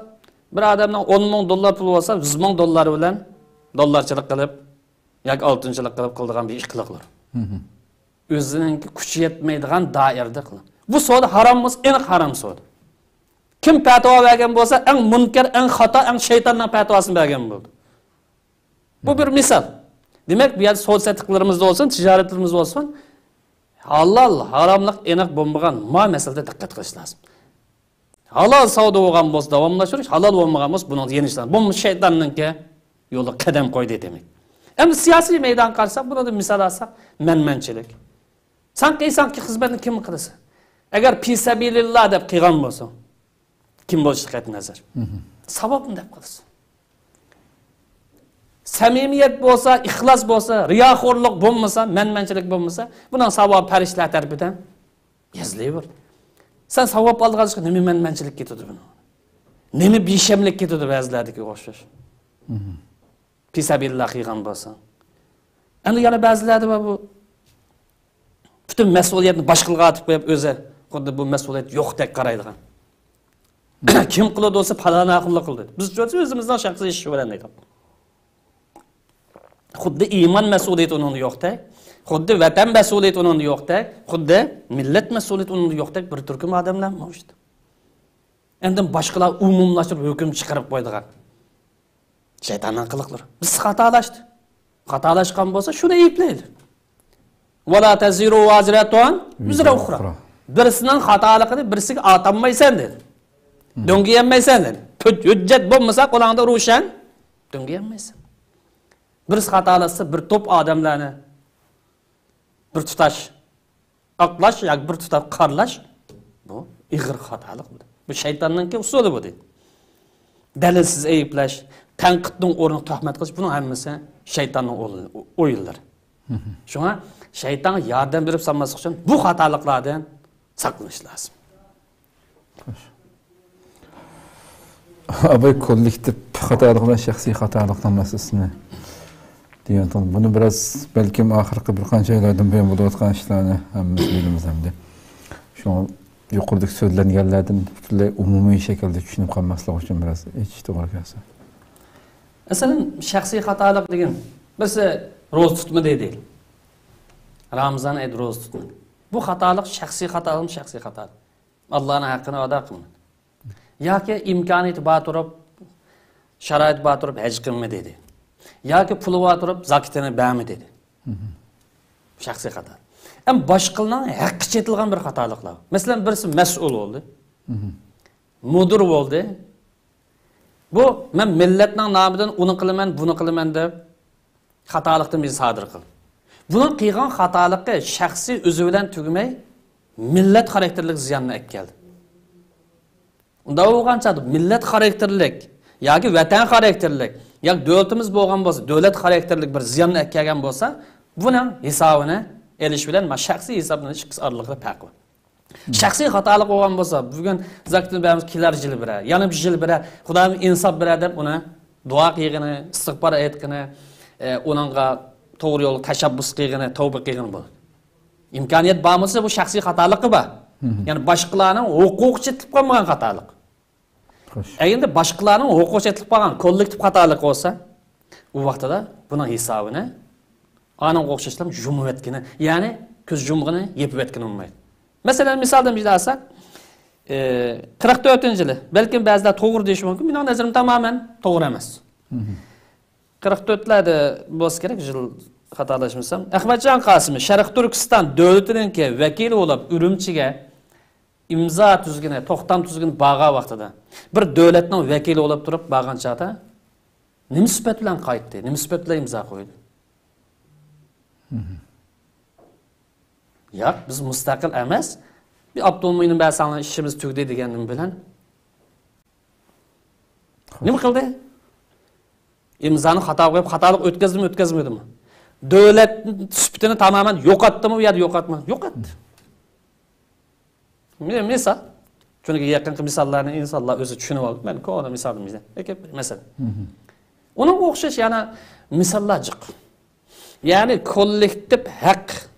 بىر ئادەمنىڭ ئون مىڭ دوللار پۇلى بولسا، يۈز مىڭ دوللار بىلەن دوللارچىلىق قىلىپ ياكى ئالتۇنچىلىق قىلىپ قىلىدىغان بىر ئىش قىلىقلار. ئۆزىنىڭكى كۈچى يەتمەيدىغان دائىرىدە قىلىدۇ. بۇ سودا ھارام بولسا، ئېنىق ھارام سودا. كىم پەتىۋا بەرگەن بولسا، ئەڭ مۇنكەر، ئەڭ خاتا، ئەڭ شەيتاننىڭ پەتىۋاسىنى بەرگەن بولىدۇ. بۇ بىر مىسال. دېمەك، بۇ يەردە سودا-سېتىقلىرىمىزدا بولسۇن، تىجارەتلىرىمىزدە بولسۇن، ھالال، ھاراملىق ئېنىق بولمىغان ما مەسىلىدە دىققەت قىلىش لازىم. ھالال سودا بولغان بولسا داۋاملاشتۇرۇش، ھالال بولمىغان بولسا بۇنىڭدا يېنىشلار. بۇمۇ شەيتاننىڭكى يولىغا قەدەم قويدى دېمەك. ئەمدى سىياسىي مەيدانغا قارىساق، بۇنىڭدا مىسال ئالساق، مەنمەنچىلىك. سەن قىلساڭكى خىزمەتنى كىم قىلىسەن؟ ئەگەر پىسەبىلىللا دەپ قىلغان بولسا، كىم بولۇشى قەتئىي نەزەر. ساۋابنى دەپ قىلىسەن. سەمىمىيەت بولسا، ئىخلاس بولسا، رىياخورلۇق بولمىسا، مەنمەنچىلىك بولمىسا، بۇنىڭ ساۋابى پەرىشتىلەر تەرىپىدىن يېزىلىۋېرىدۇ. سەن ساۋاب ئالغاچقا نېمە مەنمەنچىلىك كېتىدۇ بۇنىڭ؟ نېمە بىشەملىك كېتىدۇ بەزىلەردىكىگە ئوخشاش؟ پىسەبىللا قىلغان بولساڭ. ئەمدى يەنە بەزىلەردە بار بۇ، پۈتۈن مەسئۇلىيەتنى باشقىلارغا ئاتىپ قويۇپ، ئۆزى خۇددى بۇ مەسئۇلىيەت يوقتەك قارايدىغان. كىم قىلىدۇ دېسە، پالانى قىلدى. بىز ئۆزىمىزنىڭ شەخسىي ئىشى بىلەن دەيدۇ. خۇددى ئىمان مەسئۇلىيىتى ئۇنىڭدا يوقتەك، خۇددى ۋەتەن مەسئۇلىيىتى ئۇنىڭدا يوقتەك، خۇددى مىللەت مەسئۇلىيىتى ئۇنىڭدا يوقتەك بىر تۈركۈم ئادەملەر مەۋجۇت. ئاندىن باشقىلار ئومۇملاشتۇرۇپ ھۆكۈم چىقىرىپ قويىدىغان شەيتاننىڭ قىلىقلىرى. بىز خاتالاشتى. خاتالاشقان بولسا شۇنى ئەيىبلەيلى. ۋەلا تەزىرۇ ۋازىرەتۇن ۋىزرە ئۇخرا. بىرسىنىڭ خاتالىقىنى بىرسىگە ئاتالمايسەن دېدى. دۆڭگىيەلمەيسەن دېدى. ھۆججەت بولمىسا قولۇڭدا روشەن، دۆڭگىيەلمەيسەن. بىرسى خاتالاشسا، بىر توپ ئادەملەرنى بىر تۇتاش ئاقلاش ياكى بىر تۇتاپ قارىلاش، بۇ ئېغىر خاتالىق. بۇ شەيتاننىڭكى ئۇسۇلى بۇ دەيدۇ. دەلىلسىز ئەيىبلەش، تەنقىدنىڭ ئورنىغا تۆھمەت قىلىش، بۇنىڭ ھەممىسى شەيتاننىڭ ئويۇنلىرى. شۇڭا شەيتانغا ياردەم بېرىپ سالماسلىق ئۈچۈن بۇ خاتالىقلاردىن ساقلىنىش لازىم. ئاباي كوللېكتىپ خاتالىق بىلەن شەخسىي خاتالىقنىڭ مەسىلىسىنى دېگەن. بۇنى بىراز بەلكىم ئاخىرقى بىر قانچە ئايلاردىن بۇيان بولۇۋاتقان ئىشلارنى ھەممىمىز بىلىمىز ئەمدى. شۇڭا يۇقىرىدىكى سۆزلەنگەنلەردىن پۈتۈنلەي ئومۇمىي شەكىلدە چۈشىنىپ قالماسلىق ئۈچۈن بىراز ئېچىش توغرا كەلسە. مەسىلەن، شەخسىي خاتالىق دېگەن، بىرسى روزا تۇتمىدى دەيلى. رامىزان ئايدا روزا تۇتمىدى. بۇ خاتالىق شەخسىي خاتالىقمۇ؟ شەخسىي خاتالىق. ئاللانىڭ ھەققىنى ئادا قىلمىدى. ياكى ئىمكانىيىتى بار تۇرۇپ، شارائىتى بار تۇرۇپ ھەج قىلمىدى دېدى. ياكى پۇلى بار تۇرۇپ زاكىتىنى بەرمىدى دېدى. شەخسىي خاتا. ئەمما باشقىلارنىڭ ھەققى چېتىلغان بىر خاتالىقلار. مەسىلەن، بىرسى مەسئۇل بولدى. مۇدىر بولدى. بۇ مەن مىللەتنىڭ نامىدىن ئۇنى قىلىمەن، بۇنى قىلىمەن دەپ خاتالىقتىن بىر سادىر قىلدى. بۇنىڭ قىلغان خاتالىقى شەخسىي ئۆزى بىلەن تۈگىمەي، مىللەت خاراكتېرلىك زىياننى ئەكەلدى. ئۇنداق بولغان چاغدا مىللەت خاراكتېرلىك ياكى ۋەتەن خاراكتېرلىك ياكى دۆلىتىمىز بولغان بولسا، دۆلەت خاراكتېرلىك بىر زىياننى ئەكەلگەن بولسا، بۇنىڭ ھېسابىنى ئېلىش بىلەن ما شەخسىي ھېسابلىنىش ئىككىسى ئارىلىقىدا پەرق بار. شەخسىي خاتالىق بولغان بولسا، بۈگۈن زاكىتنى بەرمىسە، كېلەر يىل بېرەر، يەنە بىر يىل بېرەر، خۇدايىم ئىنساپ بېرەر دەپ ئۇنى دۇئا قىلغىنى، ئىستىغپار ئېيتقىنى، ئۇنىڭغا توغرا يولغا تەشەببۇس قىلغىنى، تەۋبە قىلغىنى بولىدۇ. ئىمكانىيەت بار بولسا، بۇ شەخسىي خاتالىقى بار. يەنى باشقىلارنىڭ ھوقۇقى چېتىلىپ قالمىغان خاتالىق. خوش. ئەگەردە باشقىلارنىڭ ھوقۇقى چېتىلىپ قالغان كوللېكتىپ خاتالىق بولسا، ئۇ ۋاقتىدا بۇنىڭ ھېسابىنى ئانىڭغا ئوخشاشلا يۇمۇۋەتكىنى، يەنى كۆز يۇمغىنى، يېپىۋەتكىنى بولمايدۇ. مەسىلەن، مىسالدىن بىر ئالساق، ئى، قىرىق تۆتىنچى يىلى. بەلكىم بەزىلەر توغرا دېيىشى مۇمكىن. مېنىڭ نەزىرىمدە تامامەن توغرا ئەمەس. قىرىق تۆتلەردە بولسا كېرەك، يىل خاتالاشمىسام. ئەخمەتجان قاسىمى شەرقىي تۈركىستان دۆلىتىنىڭكى ۋەكىلى بولۇپ ئۈرۈمچىگە ئىمزا تۈزگىنى، توختام تۈزگىنى بارغان ۋاقتىدا، بىر دۆلەتنىڭ ۋەكىلى بولۇپ تۇرۇپ بارغان چاغدا نېمە سۈپەت بىلەن قايتتى؟ نېمە سۈپەت بىلەن ئىمزا قويدى؟ ياق، بىز مۇستەقىل ئەمەس. بىر ئاپتونومىيىنى بەرسەڭلار ئىشىمىز تۈگىدى دېگەن نېمە بىلەن؟ نېمە قىلدى؟ ئىمزانى خاتا قويۇپ، خاتالىق ئۆتكەزدىمۇ، ئۆتكەزمىدىمۇ؟ دۆلەت سۈپىتىنى تامامەن يوقاتتىمۇ؟ يا يوقاتمىدى؟ يوقاتتى. مى-، مىسال. چۈنكى يېقىنقى مىساللارنى ئىنسانلار ئۆزى چۈشىنىۋالىدۇ. مەن كونا مىسالىم بىلەن ئەكەپ بېرەي، مەسىلەن. ئۇنىڭغا ئوخشاش يەنە مىساللار جىق. يەنى كوللېكتىپ ھەق،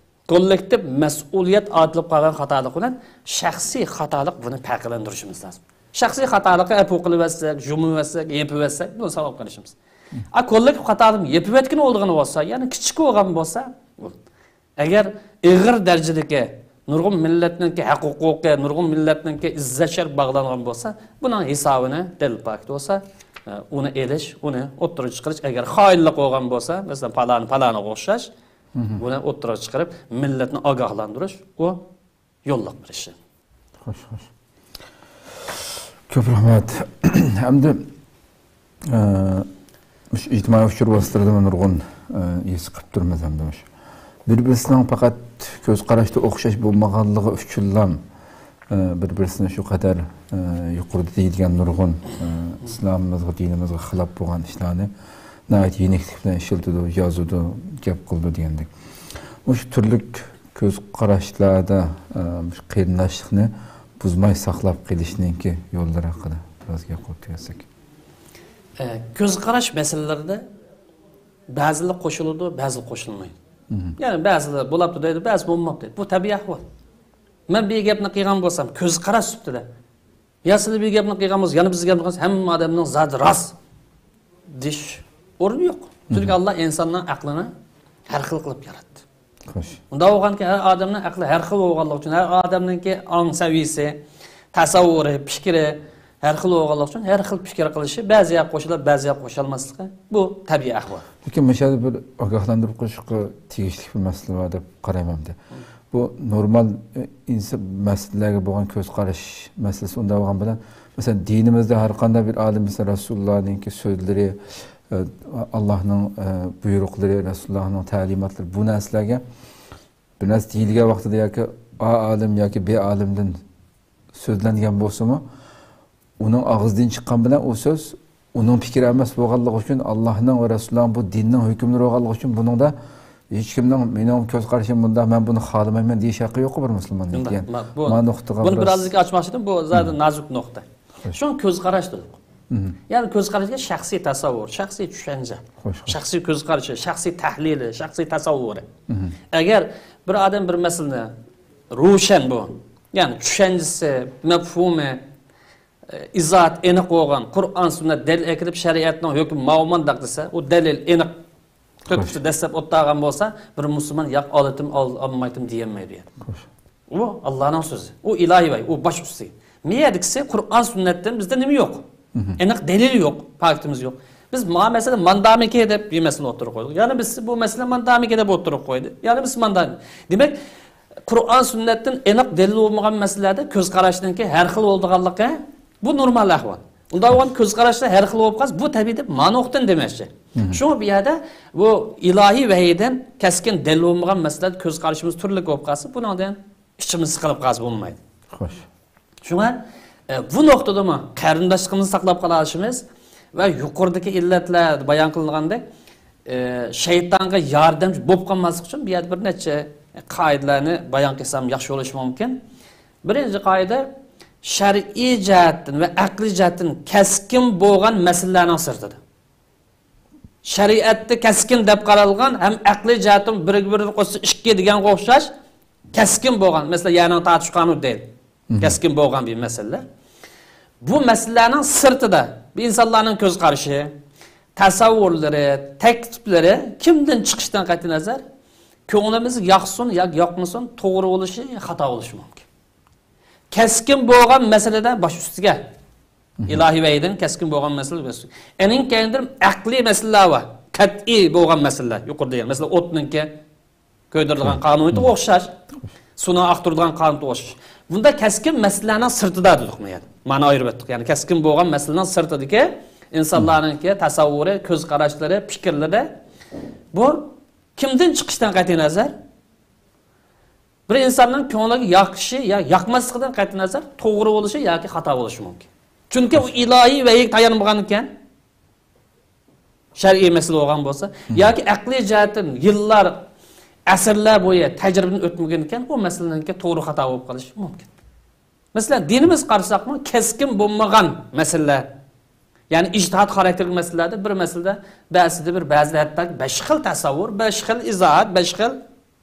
كوللېكتىپ مەسئۇلىيەت ئارتىلىپ قالغان خاتالىق بىلەن شەخسىي خاتالىق، بۇنى پەرقلەندۈرۈشىمىز لازىم. شەخسىي خاتالىققا ئەپۇ قىلىۋەتسەك، يۇمۇۋەتسەك، يېپىۋەتسەك، بۇنى ساۋاب قىلىشىمىز. ئا، كوللېكتىپ خاتالىق يېپىۋەتكىنى بولىدىغىنى بولسا، يەنى كىچىك بولغان بولسا، ئەگەر ئېغىر دەرىجىدىكى نۇرغۇن مىللەتنىڭكى ھەق ھوقۇقى، نۇرغۇن مىللەتنىڭكى ئىززەت شەرىپى باغلانغان بولسا، بۇنىڭ ھېسابىنى دەلىل پاكىت بولسا، ئۇنى ئېلىش، ئۇنى ئوتتۇرىغا چىقىرىش، ئەگەر خائىنلىق بولغان بولسا، مەسىلەن، پالانى، پالانىغا ئوخشاش، بۇنى ئوتتۇرىغا چىقىرىپ، مىللەتنى ئاگاھلاندۇرۇش، ئۇ يوللۇق بېرىشى. خوش، خوش. كۆپ رەھمەت. ئەمدى، ئە، مۇشۇ ئىجتىمائىي ئۇچۇر ۋاسىتىلىرىدىمۇ نۇرغۇن، ئە، ھېس قىلىپ تۇرىمىز ئەمدى مۇشۇ. بىر-بىرسىنىڭ پەقەت كۆز قاراشتا ئوخشاش بولمىغانلىقى ئۈچۈنلا، ئە، بىر-بىرسىنى شۇ قەدەر، ئە، يۇقىرىدا دېيىلگەن نۇرغۇن، ئە، ئىسلامىمىزغا، دىنىمىزغا خىلاپ بولغان ئىشلارنى ناھايىتى يېنىكلىك بىلەن ئىشلىتىدۇ، يازىدۇ، گەپ قىلىدۇ دېگەندەك. مۇشۇ تۈرلۈك كۆز قاراشلاردا، ئە، مۇشۇ قېرىنداشلىقنى بۇزماي ساقلاپ قېلىشنىڭكى يوللىرى ھەققىدە بىراز گەپ قىلىپ ئۆتسەك. ئە، كۆز قاراش مەسىلىلىرىدە بەزىلەر قوشۇلىدۇ، بەزىلەر قوشۇلمايدۇ. يەنى بەزىلەر بولاپتۇ دەيدۇ، بەزى بولماپتۇ دەيدۇ. بۇ تەبىئىي ئەھۋال. مەن بىر گەپنى قىلغان بولسام، كۆز قاراش سۈپىتىدە، يا سىلەر بىر گەپنى قىلغان بولسا، يەنە بىز گەپنى قىلسا، ھەممە ئادەمنىڭ زادى راست دېيىش ئورنى يوق. چۈنكى ئاللا ئىنساننىڭ ئەقلىنى ھەر خىل قىلىپ ياراتتى. خوش. ئۇنداق بولغانكى، ھەر ئادەمنىڭ ئەقلى ھەر خىل بولغانلىقى ئۈچۈن، ھەر ئادەمنىڭكى ئاڭ سەۋىيىسى، تەسەۋۋۇرى، پىكرى ھەر خىل بولغانلىقى ئۈچۈن، ھەر خىل پىكىر قىلىشى، بەزى يەرگە قوشۇلۇپ، بەزى يەرگە قوشالماسلىقى، بۇ تەبىئىي ئەھۋال. لېكىن مۇشۇ يەردە بىر ئاگاھلاندۇرۇپ قويۇشقا تېگىشلىك بىر مەسىلە بار دەپ قارايمەن مەن. بۇ نورمال، ئە، ئىنسان مەسىلىلەرگە بولغان كۆز قاراش مەسىلىسى ئۇنداق بولغان بىلەن، مەسىلەن، دىنىمىزدە ھەر قانداق بىر ئالىم، مەسىلەن، رەسۇلۇللانىڭكى سۆزلىرى، ئە، ئاللانىڭ، ئە، بۇيرۇقلىرى، رەسۇلۇللانىڭ تەلىماتلىرى، بۇ نەرسىلەرگە بىر نەرسە دېيىلگەن ۋاقتىدا ياكى ئا ئالىم ياكى بى ئالىمدىن سۆزلەنگەن بولسىمۇ، ئۇنىڭ ئاغزىدىن چىققان بىلەن ئۇ سۆز ئۇنىڭ پىكرى ئەمەس بولغانلىقى ئۈچۈن، ئاللانىڭ ۋە رەسۇلۇللانىڭ بۇ دىننىڭ ھۆكۈملىرى بولغانلىقى ئۈچۈن، بۇنىڭدا ھېچكىمنىڭ مېنىڭ كۆز قارىشىم مۇنداق، مەن بۇنى خالىمايمەن دېيىش ھەققى يوققۇ بىر مۇسۇلماننىڭ. يوق، دېگەن ما-، بۇ، ما نۇقتىغا بۇنى بىر بىراز ئازلىك ئاچماقچى ئىدىم، بۇ زادى نازۇك نۇقتا. خوش. شۇڭا كۆز قاراش دېدۇق. يەنى كۆز قاراشقا شەخسىي تەسەۋۋۇر، شەخسىي چۈشەنچە، خوش، خوش. شەخسىي كۆز قارىشى، شەخسىي تەھلىلى، شەخسىي تەسەۋۋۇرى. ئەگەر بىر ئادەم بىر مەسىلىنى روشەن بۇ، يەنى چۈشەنچىسى، مەپھۇمى، ئىزاھات ئېنىق بولغان، قۇرئان، سۈننەت دەلىل ئەكېلىپ، شەرىئەتنىڭ ھۆكمى ماۋۇ مانداق دېسە، ئۇ دەلىل ئېنىق تۆت ئۈستىدە دەسسەپ ئولتۇرغان بولسا، بىر مۇسۇلمان ياق ئالىتىم، ئال-، ئالمايتىم دېيەلمەيدۇ يەنى. خوش. ئۇ ئاللانىڭ سۆزى. ئۇ ئىلاھىي ۋەھىي، ئۇ باش ئۈستى. مېيەدىكىسى قۇرئان، سۈننەتتىن بىزدە نېمە يوق؟ ئېنىق دەلىل يوق، پاكىتىمىز يوق. بىز ما مەسىلە ماندامىكى دەپ بىر مەسىلىنى ئوتتۇرىغا قويدۇق. يەنە بىز بۇ مەسىلە ماندامىكى دەپ ئوتتۇرىغا قويدى. يەنە بىز ماندا. دېمەك، قۇرئان، سۈننەتتىن ئېنىق دەلىل بولمىغان مەسىلىلەردە كۆز قاراشنىڭكى ھەر خىل بولىدىغانلىقى، بۇ نورمال ئەھۋال. ئۇنداق بولغان كۆز قاراشلار ھەر خىل بولۇپ قالسا، بۇ تەبىئىي دەپ ما نۇقتىدىن دېمەكچى. شۇڭا بۇ يەردە بۇ ئىلاھىي ۋەھىيدىن كەسكىن دەلىل بولمىغان مەسىلىلەردە كۆز قارىشىمىز تۈرلۈك بولۇپ قالسا، بۇنىڭدىن ئىچىمىز سىقىلىپ قالسا بولمايدۇ. خوش. شۇڭا، ئە، بۇ نۇقتىدىمۇ قېرىنداشلىقىمىزنى ساقلاپ قالالىشىمىز ۋە يۇقىرىدىكى ئىللەتلەر بايان قىلىنغاندەك، ئە، شەيتانغا ياردەمچى بولۇپ قالماسلىق ئۈچۈن بۇ يەردە بىر نەچچە قائىدىلەرنى بايان قىلسام ياخشى بولۇشى مۇمكىن. بىرىنچى قائىدە، شەرئىي جەھەتتىن ۋە ئەقلىي جەھەتتىن كەسكىن بولغان مەسىلىلەرنىڭ سىرتىدا. شەرىئەتتە كەسكىن دەپ قارالغان ھەم ئەقلىي جەھەتتىن بىرگە بىر قوشسا ئىككى دېگەنگە ئوخشاش كەسكىن بولغان، مەسىلەن، يەرنىڭ تارتىش قانۇنى دەيلى. كەسكىن بولغان بىر مەسىلە. بۇ مەسىلىلەرنىڭ سىرتىدا بىر ئىنسانلارنىڭ كۆز قارىشى، تەسەۋۋۇرلىرى، تەكلىپلىرى كىمدىن چىقىشىدىن قەتئىينەزەر، كۆڭلىمىزگە ياقسۇن ياكى ياقمىسۇن، توغرا بولۇشى، خاتا بولۇشى مۇمكىن. كەسكىن بولغان مەسىلىدە باش ئۈستىگە. ئىلاھىي ۋەھىيدىن كەسكىن بولغان مەسىلە باش ئۈستىگە. ئېنىڭ كەينىدىن ئەقلىي مەسىلىلەر بار. قەتئىي بولغان مەسىلىلەر. يۇقىرىدا دېگەن. مەسىلەن، ئوتنىڭكى كۆيدۈرىدىغان قانۇنىيىتىگە ئوخشاش. سۇنىڭ ئاقتۇرىدىغان قانۇنىيىتىگە ئوخشاش. بۇندا كەسكىن مەسىلىلەرنىڭ سىرتىدا دېدۇق بۇ يەردە. مانا ئايرىۋەتتۇق. يەنى كەسكىن بولغان مەسىلىنىڭ سىرتىدىكى ئىنسانلارنىڭكى تەسەۋۋۇرى، كۆز قاراشلىرى، پىكىرلىرى. بۇ كىمدىن چىقىشتىن قەتئىينەزەر، بىر ئىنساننىڭ كۆڭلىگە ياقىشى يا ياقماسلىقىدىن قەتئىينەزەر، توغرا بولۇشى ياكى خاتا بولۇشى مۇمكىن. چۈنكى ئۇ ئىلاھىي ۋەھىيگە تايانمىغان ئىكەن، شەرئىي مەسىلە بولغان بولسا، ياكى ئەقلىي جەھەتتىن يىللار، ئەسىرلەر بويى تەجرىبىدىن ئۆتمىگەن ئىكەن، ئۇ مەسىلىنىڭكى توغرا خاتا بولۇپ قېلىشى مۇمكىن. مەسىلەن، دىنىمىزغا قارىساقمۇ، كەسكىن بولمىغان مەسىلىلەر، يەنى ئىجتىھات خاراكتېرلىك مەسىلىلەردە بىر مەسىلىدە بەزىدە بىر، بەزىدە ھەتتا بەش خىل تەسەۋۋۇر، بەش خىل ئىزاھات، بەش خىل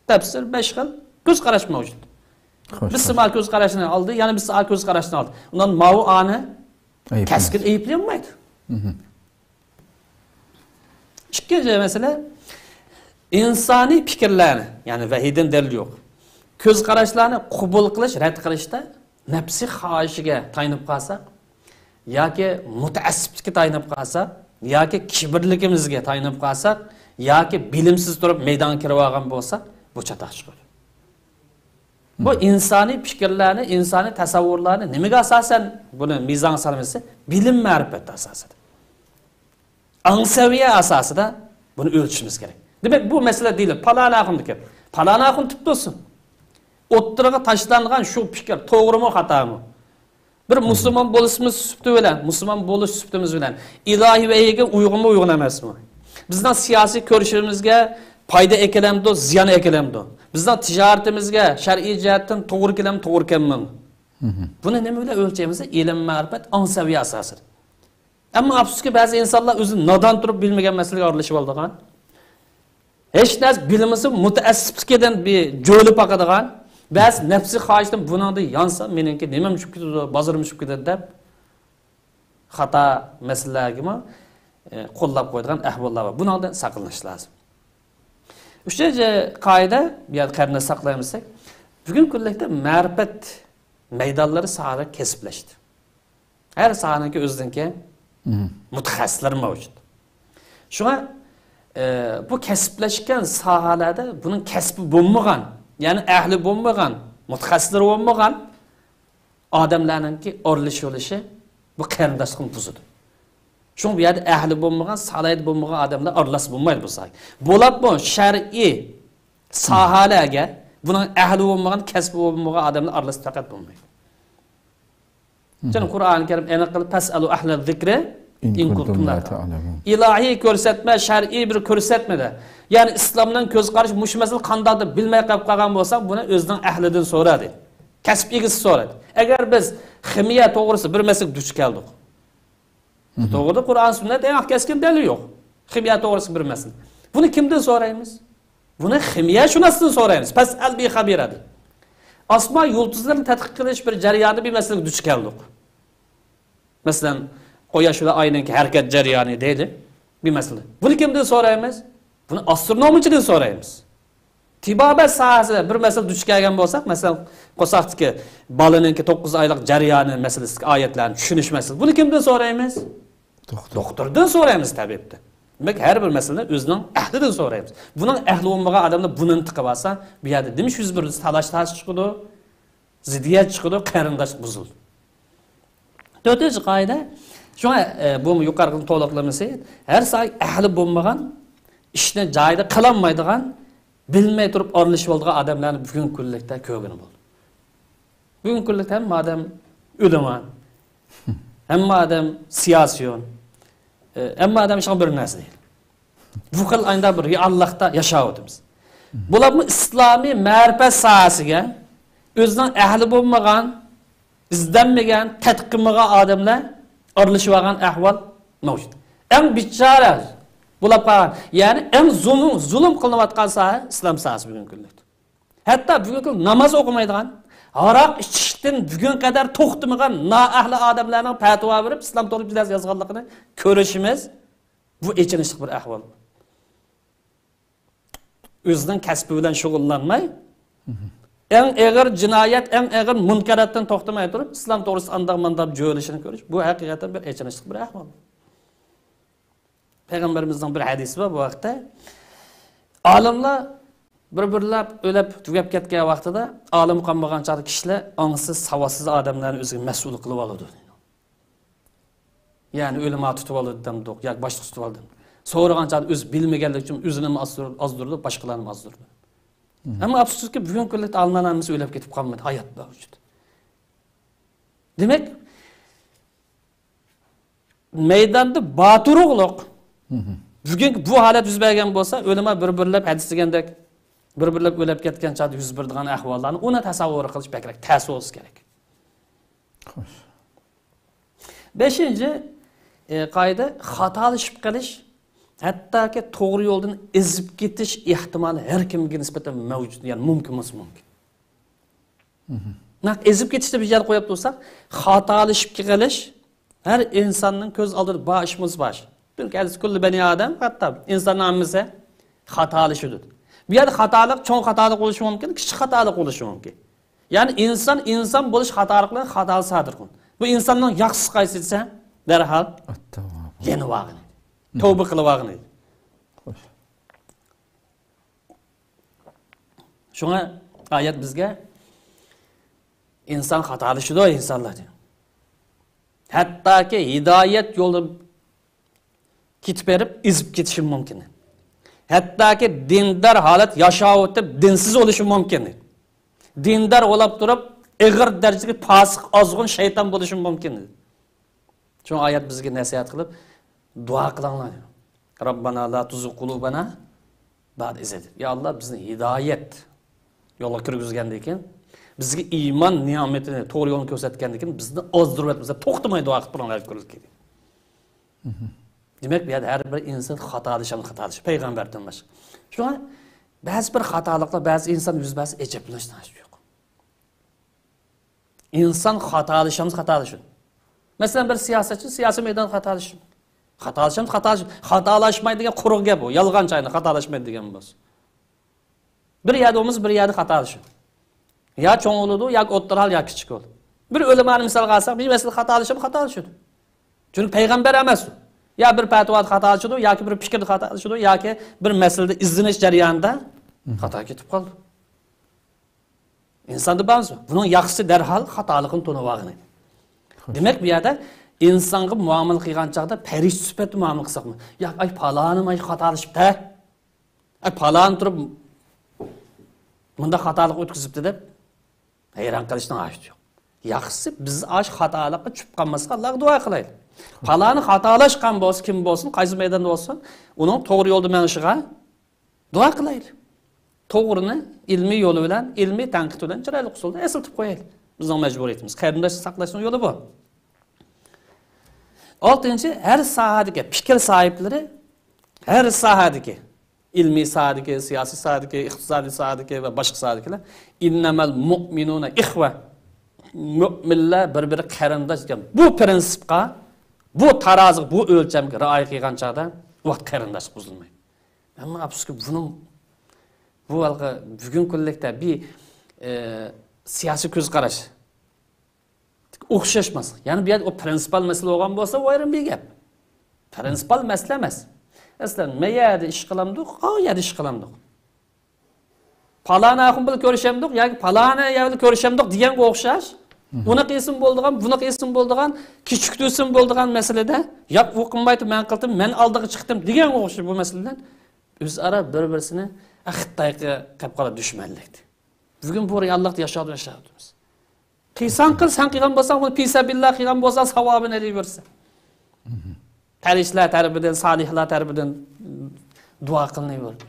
تەپسىر، بەش خىل كۆز قاراش مەۋجۇت. بىرسى ما كۆز قاراشنى ئالدى، يەنە بىرسى ئا كۆز قاراشنى ئالدى. ئۇندان ماۋۇ ئانى كەسكىن ئەيىبلىيەلمەيدۇ. ئىككىنچى مەسىلە، ئىنسانىي پىكىرلەرنى، يەنى ۋەھىيدىن دەلىل يوق، كۆز قاراشلارنى قوبۇل قىلىش، رەت قىلىشتا نەپسىي خاھىشىگە تايىنىپ قالساق ياكى مۇتەئەسسىپلىككە تايىنىپ قالساق ياكى كىبىرلىكىمىزگە تايىنىپ قالساق ياكى بىلىمسىز تۇرۇپ مەيدانغا كىرىۋالغان بولساق، بۇ چاتاق چىقىدۇ. بۇ ئىنسانىي پىكىرلەرنى، ئىنسانىي تەسەۋۋۇرلارنى نېمىگە ئاساسەن بۇنى مىزانغا سالىمىز دېسە، بىلىم مەرىپەت ئاساسىدا. ئاڭسەۋىيە ئاساسىدا بۇنى ئۆلچىشىمىز كېرەك. دېمەك، بۇ مەسىلە دېيىلىپ، پالان ئاخۇندىكى، پالان ئاخۇن تۇتۇلسۇن. ئوتتۇرىغا تاشلانغان شۇ پىكىر توغرىمۇ، خاتامۇ؟ بىر مۇسۇلمان بولۇشىمىز سۈپىتى بىلەن، مۇسۇلمان بولۇش سۈپىتىمىز بىلەن ئىلاھىي ۋەھىيگە ئۇيغۇنمۇ، ئۇيغۇن ئەمەسمۇ؟ بىزنىڭ سىياسىي كۆرۈشىمىزگە پايدا ئەكېلەمدۇ، زىيان ئەكېلەمدۇ؟ بىزنىڭ تىجارىتىمىزگە، شەرئىي جەھەتتىن توغرا كېلەمدۇ، توغرا كەلمەمدۇ؟ بۇنى نېمە بىلەن ئۆلچەيمىز؟ ئىلىم، مەرىپەت، ئاڭسەۋىيە ئاساسىدا. ئەمما ئەپسۇسكى، بەزى ئىنسانلار ئۆزى نادان تۇرۇپ بىلمىگەن مەسىلىگە ئارىلىشىۋالىدىغان. ھېچ نەرسە بىلمىسە، مۇتەئەسسىپلىكىدىن بىر جۆيلۈپ باقىدىغان. بەزى نەپسىي خاھىشتىن بۇنىڭدا يانسا، مېنىڭكى نېمەم چۈشۈپ كېتىدۇ، بازىرىم چۈشۈپ كېتىدۇ دەپ، خاتا مەسىلىلەرگىمۇ، ئە، قوللاپ قويىدىغان ئەھۋاللار بار. بۇنىڭدىن ساقلىنىش لازىم. ئۈچىنچى قائىدە، بۇ يەردە قەدىمىدە ساقلايمىز دېسەك، بۈگۈنكى كۈنلۈكتە مەرىپەت مەيدانلىرى ساھەلەر كەسىپلەشتى. ھەر ساھەنىڭكى ئۆزىنىڭكى مۇتەخەسسىسلىرى مەۋجۇت. شۇڭا، ئە، بۇ كەسىپلەشكەن ساھەلەردە بۇنىڭ كەسپى بولمىغان، يەنى ئەھلى بولمىغان، مۇتەخەسسىسلىرى بولمىغان ئادەملەرنىڭكى ئارىلىشىۋېلىشى بۇ قېرىنداشلىقنى بۇزىدۇ. شۇڭا بۇ يەردە ئەھلى بولمىغان، سالاھىيىتى بولمىغان ئادەملەر ئارىلاشسا بولمايدۇ بۇ ساھەگە. بولۇپمۇ شەرئىي ساھەلەرگە بۇنىڭ ئەھلى بولمىغان، كەسپى بولمىغان ئادەملەر ئارىلاشسا پەقەت بولمايدۇ. چۈنكى قۇرئانى كەرىم ئېنىق قىلىپ، «فەسئەلۇ ئەھلە زىكرى ئىن كۇنتۇم لا تەئلەمۇن.» ئىلاھىي كۆرسەتمە، شەرئىي بىر كۆرسەتمىدە، يەنى ئىسلامنىڭ كۆز قارىشى مۇشۇ مەسىلە قانداق دەپ بىلمەي قېلىپ قالغان بولساڭ، بۇنى ئۆزىنىڭ ئەھلىدىن سورا دەيدۇ. كەسىپ ئىگىسى سورايدۇ. ئەگەر بىز خىمىيە توغرىسىدا بىر مەسىلىگە دۇچ كەلدۇق، توغرىدا قۇرئان، سۈننەتتە ئەڭ كەسكىن دەلىل يوق. خىمىيە توغرىسىدا بىر مەسىلە. بۇنى كىمدىن سورايمىز؟ بۇنى خىمىيەشۇناستىن سورايمىز. «پەسئەل بىخەبىرە» دەپ. ئاسمان يۇلتۇزلىرىنى تەتقىق قىلىش بىر جەريانىدا بىر مەسىلىگە دۇچ كەلدۇق. مەسىلەن، قۇياش بىلەن ئاينىڭكى ھەرىكەت جەريانى دەيلى. بىر مەسىلە. بۇنى كىمدىن سورايمىز؟ بۇنى ئاسترونومچىدىن سورايمىز. تېبابەت ساھەسىدە بىر مەسىلە دۇچ كەلگەن بولساق، مەسىلەن، قورساقتىكى بالىنىڭكى توققۇز ئايلىق جەريانى مەسىلىسىدىكى ئايەتلەرنى چۈشىنىش مەسىلىسى. بۇنى كىمدىن سورايمىز؟ دوختۇر. دوختۇردىن سورايمىز، تەبىبتىن. دېمەك، ھەر بىر مەسىلىنى ئۆزىنىڭ ئەھلىدىن سورايمىز. بۇنىڭ ئەھلى بولمىغان ئادەملەر بۇنىڭ تىقىپ ئالسا، بۇ يەردە نېمە ئىش يۈز بېرىدۇ؟ تالاش-تارتىش چىقىدۇ، زىددىيەت چىقىدۇ، قېرىنداشلىق بۇزۇلىدۇ. تۆتىنچى قائىدە، شۇڭا، ئە، بۇ يۇقىرىقىنى تولۇقلىمىسى، ھەر ساھەگە ئەھلى بولمىغان، ئىشنى جايىدا قىلالمايدىغان، بىلمەي تۇرۇپ ئارىلىشىۋالىدىغان ئادەملەرنى بۈگۈنكى كۈنلۈكتە كۆرگىلى بولىدۇ. بۈگۈنكى كۈنلۈكتە ھەممە ئادەم ئۆلىما، ھەممە ئادەم سىياسىيون، ئە، ھەممە ئادەم شۇڭا بىر نەرسە دەيدۇ. بۇ خىل ئاينىدا بىر رېئاللىقتا ياشاۋاتىمىز. بولۇپمۇ ئىسلامىي مەرىپەت ساھەسىگە ئۆزىنىڭ ئەھلى بولمىغان، ئىزدەنمىگەن، تەتقىق قىلمىغان ئادەملەر ئارىلىشىۋالغان ئەھۋال مەۋجۇت. ئەڭ بىچارە بولاپ قالغان، يەنى ئەڭ زۇلۇم، زۇلۇم قىلىنىۋاتقان ساھە ئىسلام ساھەسى بۈگۈنكى كۈنلۈكتە. ھەتتا بۈگۈنكى ناماز ئوقۇمايدىغان، ھاراق ئىچىشتىن بۈگۈن قەدەر توختىمىغان نائەھلى ئادەملەرنىڭ پەتىۋا بېرىپ، ئىسلام تولۇپ يازغانلىقىنى كۆرۈشىمىز، بۇ ئېچىنىشلىق بىر ئەھۋال. ئۆزىنىڭ كەسپى بىلەن شۇغۇللانماي، ئەڭ ئېغىر جىنايەت، ئەڭ ئېغىر مۇنكەراتتىن توختىماي تۇرۇپ، ئىسلام توغرىسىدا ئانداق مانداق جۆيلۈشىنى كۆرۈش، بۇ ھەقىقەتەن بىر ئېچىنىشلىق بىر ئەھۋال. پەيغەمبىرىمىزنىڭ بىر ھەدىسى بار بۇ ھەقتە. ئالىملار بىر-بىرلەپ ئۆلۈپ، تۈگەپ كەتكەن ۋاقتىدا، ئالىم قالمىغان چاغدا كىشىلەر ئاڭسىز، ساۋاتسىز ئادەملەرنى ئۆزىگە مەسئۇل قىلىپ ئالىدۇ. يەنى ئۆلىما تۇتۇپ ئالىدۇ دەمدۇق، ياكى باشلىق تۇتۇپ ئالىدۇ. سورىغان چاغدا ئۆزى بىلمىگەنلىكى ئۈچۈن ئۆزىنىمۇ ئازدۇر-، ئازدۇرىدۇ، باشقىلارنىمۇ ئازدۇرىدۇ. ئەمما ئەپسۇسكى، بۈگۈنكى كۈندە ئالىملارنىڭ ھەممىسى ئۆلۈپ كېتىپ قالمىدى، ھايات مەۋجۇت. دېمەك، مەيداندا بار تۇرۇقلۇق. بۈگۈنكى بۇ ھالەت يۈز بەرگەن بولسا، ئۆلىما بىر-بىرلەپ ھەدىس دېگەندەك، بىر-بىرلەپ ئۆلۈپ كەتكەن چاغدا يۈز بېرىدىغان ئەھۋاللارنى ئۇنى تەسەۋۋۇر قىلىش بەكرەك تەس بولسا كېرەك. خوش. بەشىنچى، ئى، قائىدە، خاتالىشىپ قېلىش، ھەتتاكى توغرا يولدىن ئېزىپ كېتىش ئېھتىمالى ھەر كىمگە نىسبەتەن مەۋجۇت، يەنى مۇمكىن بولسا مۇمكىن. نەق ئېزىپ كېتىشنى بىر يەرگە قويۇپ تۇرساق، خاتالىشىپ قېلىش ھەر ئىنساننىڭ كۆز ئالدىدا بار ئىش بولسا بار ئىش. چۈنكى ھەزرىتى كۈللى بەنى ئادەم، ھەتتا ئىنساننىڭ ھەممىسى خاتالىشىدۇ. بۇ يەردە خاتالىق چوڭ خاتالىق بولۇشى مۇمكىن، كىچىك خاتالىق بولۇشى مۇمكىن. يەنى ئىنسان ئىنسان بولۇش خاتالىق بىلەن خاتا سادىر قىلىدۇ. بۇ ئىنساننىڭ ياخشىسى قايسى دېسە، دەرھال يېنىۋالغىنى، تەۋبە قىلىۋالغىنى. خوش. شۇڭا ئايەت بىزگە ئىنسان خاتالىشىدۇ، ئىنسانلار دېگەن. ھەتتاكى ھىدايەت يولىدا كېتىپ بېرىپ ئېزىپ كېتىشى مۇمكىن. ھەتتاكى دىندار ھالەت ياشاۋېتىپ دىنسىز بولۇشى مۇمكىن. دىندار بولاپ تۇرۇپ ئېغىر دەرىجىدىكى پاسىق، ئازغۇن شەيتان بولۇشى مۇمكىن. شۇڭا ئايەت بىزگە نەسىھەت قىلىپ، دۇئا قىلىڭلار. رەببەنا لا تۇزىغ قۇلۇبەنا بەئدە ئىز ھەدەيتەنا. يا ئاللا، بىزنى ھىدايەت يولغا كىرگۈزگەندىن كېيىن، بىزگە ئىمان نېمىتىنى، توغرا يولنى كۆرسەتكەندىن كېيىن، بىزنى ئازدۇرۇۋەتمىسە، توختىماي دۇئا قىلىپ تۇرۇڭلار دېدى. دېمەك، بۇ يەردە ھەر بىر ئىنسان خاتالىشامدۇ، خاتالىشىدۇ، پەيغەمبەردىن باشقا. شۇڭا بەزى بىر خاتالىقلار، بەزى ئىنسان يۈز بەرسە، ئەجەبلىنىشنىڭ ھاجىتى يوق. ئىنسان خاتالىشامدۇ، خاتالىشىدۇ. مەسىلەن، بىر سىياسەتچى سىياسىي مەيداندا خاتالىشىدۇ. خاتالىشامدۇ، خاتالىشىدۇ. خاتالاشمايدۇ دېگەن قۇرۇق گەپ ئۇ. يالغان چاينى خاتالاشمايدۇ دېگەن بولسا. بىر يەردە بولمىسا، بىر يەردە خاتالىشىدۇ. يا چوڭ بولىدۇ، ياكى ئوتتۇرا ھال، يا كىچىك بولىدۇ. بىر ئۆلىمانى مىسالغا ئالساق، بىر مەسىلىدە خاتالىشىدۇ، خاتالىشىدۇ. چۈنكى پەيغەمبەر ئەمەس ئۇ. يا بىر پەتىۋادا خاتالىشىدۇ، ياكى بىر پىكىردە خاتالىشىدۇ، ياكى بىر مەسىلىدە ئىزدىنىش جەريانىدا خاتا كېتىپ قالىدۇ. ئىنساندا بارمىسۇ؟ بۇنىڭ ياخشىسى دەرھال خاتالىقىنى تونۇۋالغىنى. دېمەك، بۇ يەردە ئىنسانغا مۇئامىلە قىلغان چاغدا پەرىشتە سۈپەتتە مۇئامىلە قىلساقمۇ، يا ئاي، پالانىم ئاي خاتالىشىپتۇ، ھە؟ ئاي، پالانى تۇرۇپ مۇنداق خاتالىق ئۆتكۈزۈپتۇ دەپ ھەيران قېلىشنىڭ ھاجىتى يوق. ياخشىسى، بىز ئاش خاتالىققا چۈشۈپ قالماسلىق، ئاللاغا دۇئا قىلايلى. پالانى خاتالاشقان بولسا، كىم بولسۇن، قايسى مەيداندا بولسۇن، ئۇنىڭ توغرا يولدا مېڭىشىغا دۇئا قىلايلى. توغرىنى ئىلمىي يولى بىلەن، ئىلمىي تەنقىد بىلەن چىرايلىق ئۇسۇلدا ئېسىلتىپ قويايلى. بىزنىڭ مەجبۇرىيىتىمىز. قېرىنداشنى ساقلاشنىڭ يولى بۇ. ئالتىنچى، ھەر ساھەدىكى پىكىر ساھىبلىرى، ھەر ساھەدىكى، ئىلمىي ساھەدىكى، سىياسىي ساھەدىكى، ئىقتىسادىي ساھەدىكى ۋە باشقا ساھەدىكىلەر، ئىننەمەل مۇئمىنۇنە ئىخۋە، مۆمىنلەر بىر-بىرى قېرىنداش دېگەن بۇ پىرىنسىپقا، بۇ تارازىغا، بۇ ئۆلچەمگە رىئايە قىلغان چاغدا ۋاقىت قېرىنداشلىق بۇزۇلمايدۇ. ئەمما ئەپسۇسكى، بۇنىڭ، بۇ ھالقا بۈگۈنكى كۈنلۈكتە بىر، ئى، سىياسىي كۆز قاراش ئوخشاشماس. يەنى بۇ يەردە ئۇ پرىنسىپال مەسىلە بولغان بولسا، ئۇ ئايرىم بىر گەپ. پرىنسىپال مەسىلە ئەمەس. مەسىلەن، مەن يەردە ئىش قىلامدۇق، ئا يەردە ئىش قىلامدۇق. پالانى ئاخۇن بىلەن كۆرۈشەمدۇق ياكى پالانى يەر بىلەن كۆرۈشەمدۇق دېگەنگە ئوخشاش. ئۇنى قىلسىمۇ بولىدىغان، بۇنى قىلسىمۇ بولىدىغان، كېچىكتۈرسىمۇ بولىدىغان مەسىلىدە، ياق، ئۇ قىلمايتتى، مەن قىلدىم، مەن ئالدىغا چىقتىم دېگەنگە ئوخشاش بۇ مەسىلىدە. ئۆزئارا بىر-بىرسىنى، ئە، خىتايغا قېلىپ قالار دۈشمەنلىك. بۈگۈن بۇ رېئاللىقتا ياشاۋاتىمىز. قىلساڭ قىل، سەن قىلغان بولساڭ، بۇنى پىسەبىللا قىلغان بولساڭ، ساۋابىنى ئېلىۋېرىسەن. پەرىشتىلەر تەرىپىدىن، سالىھلار تەرىپىدىن دۇئا قىلىنىۋېرىدۇ.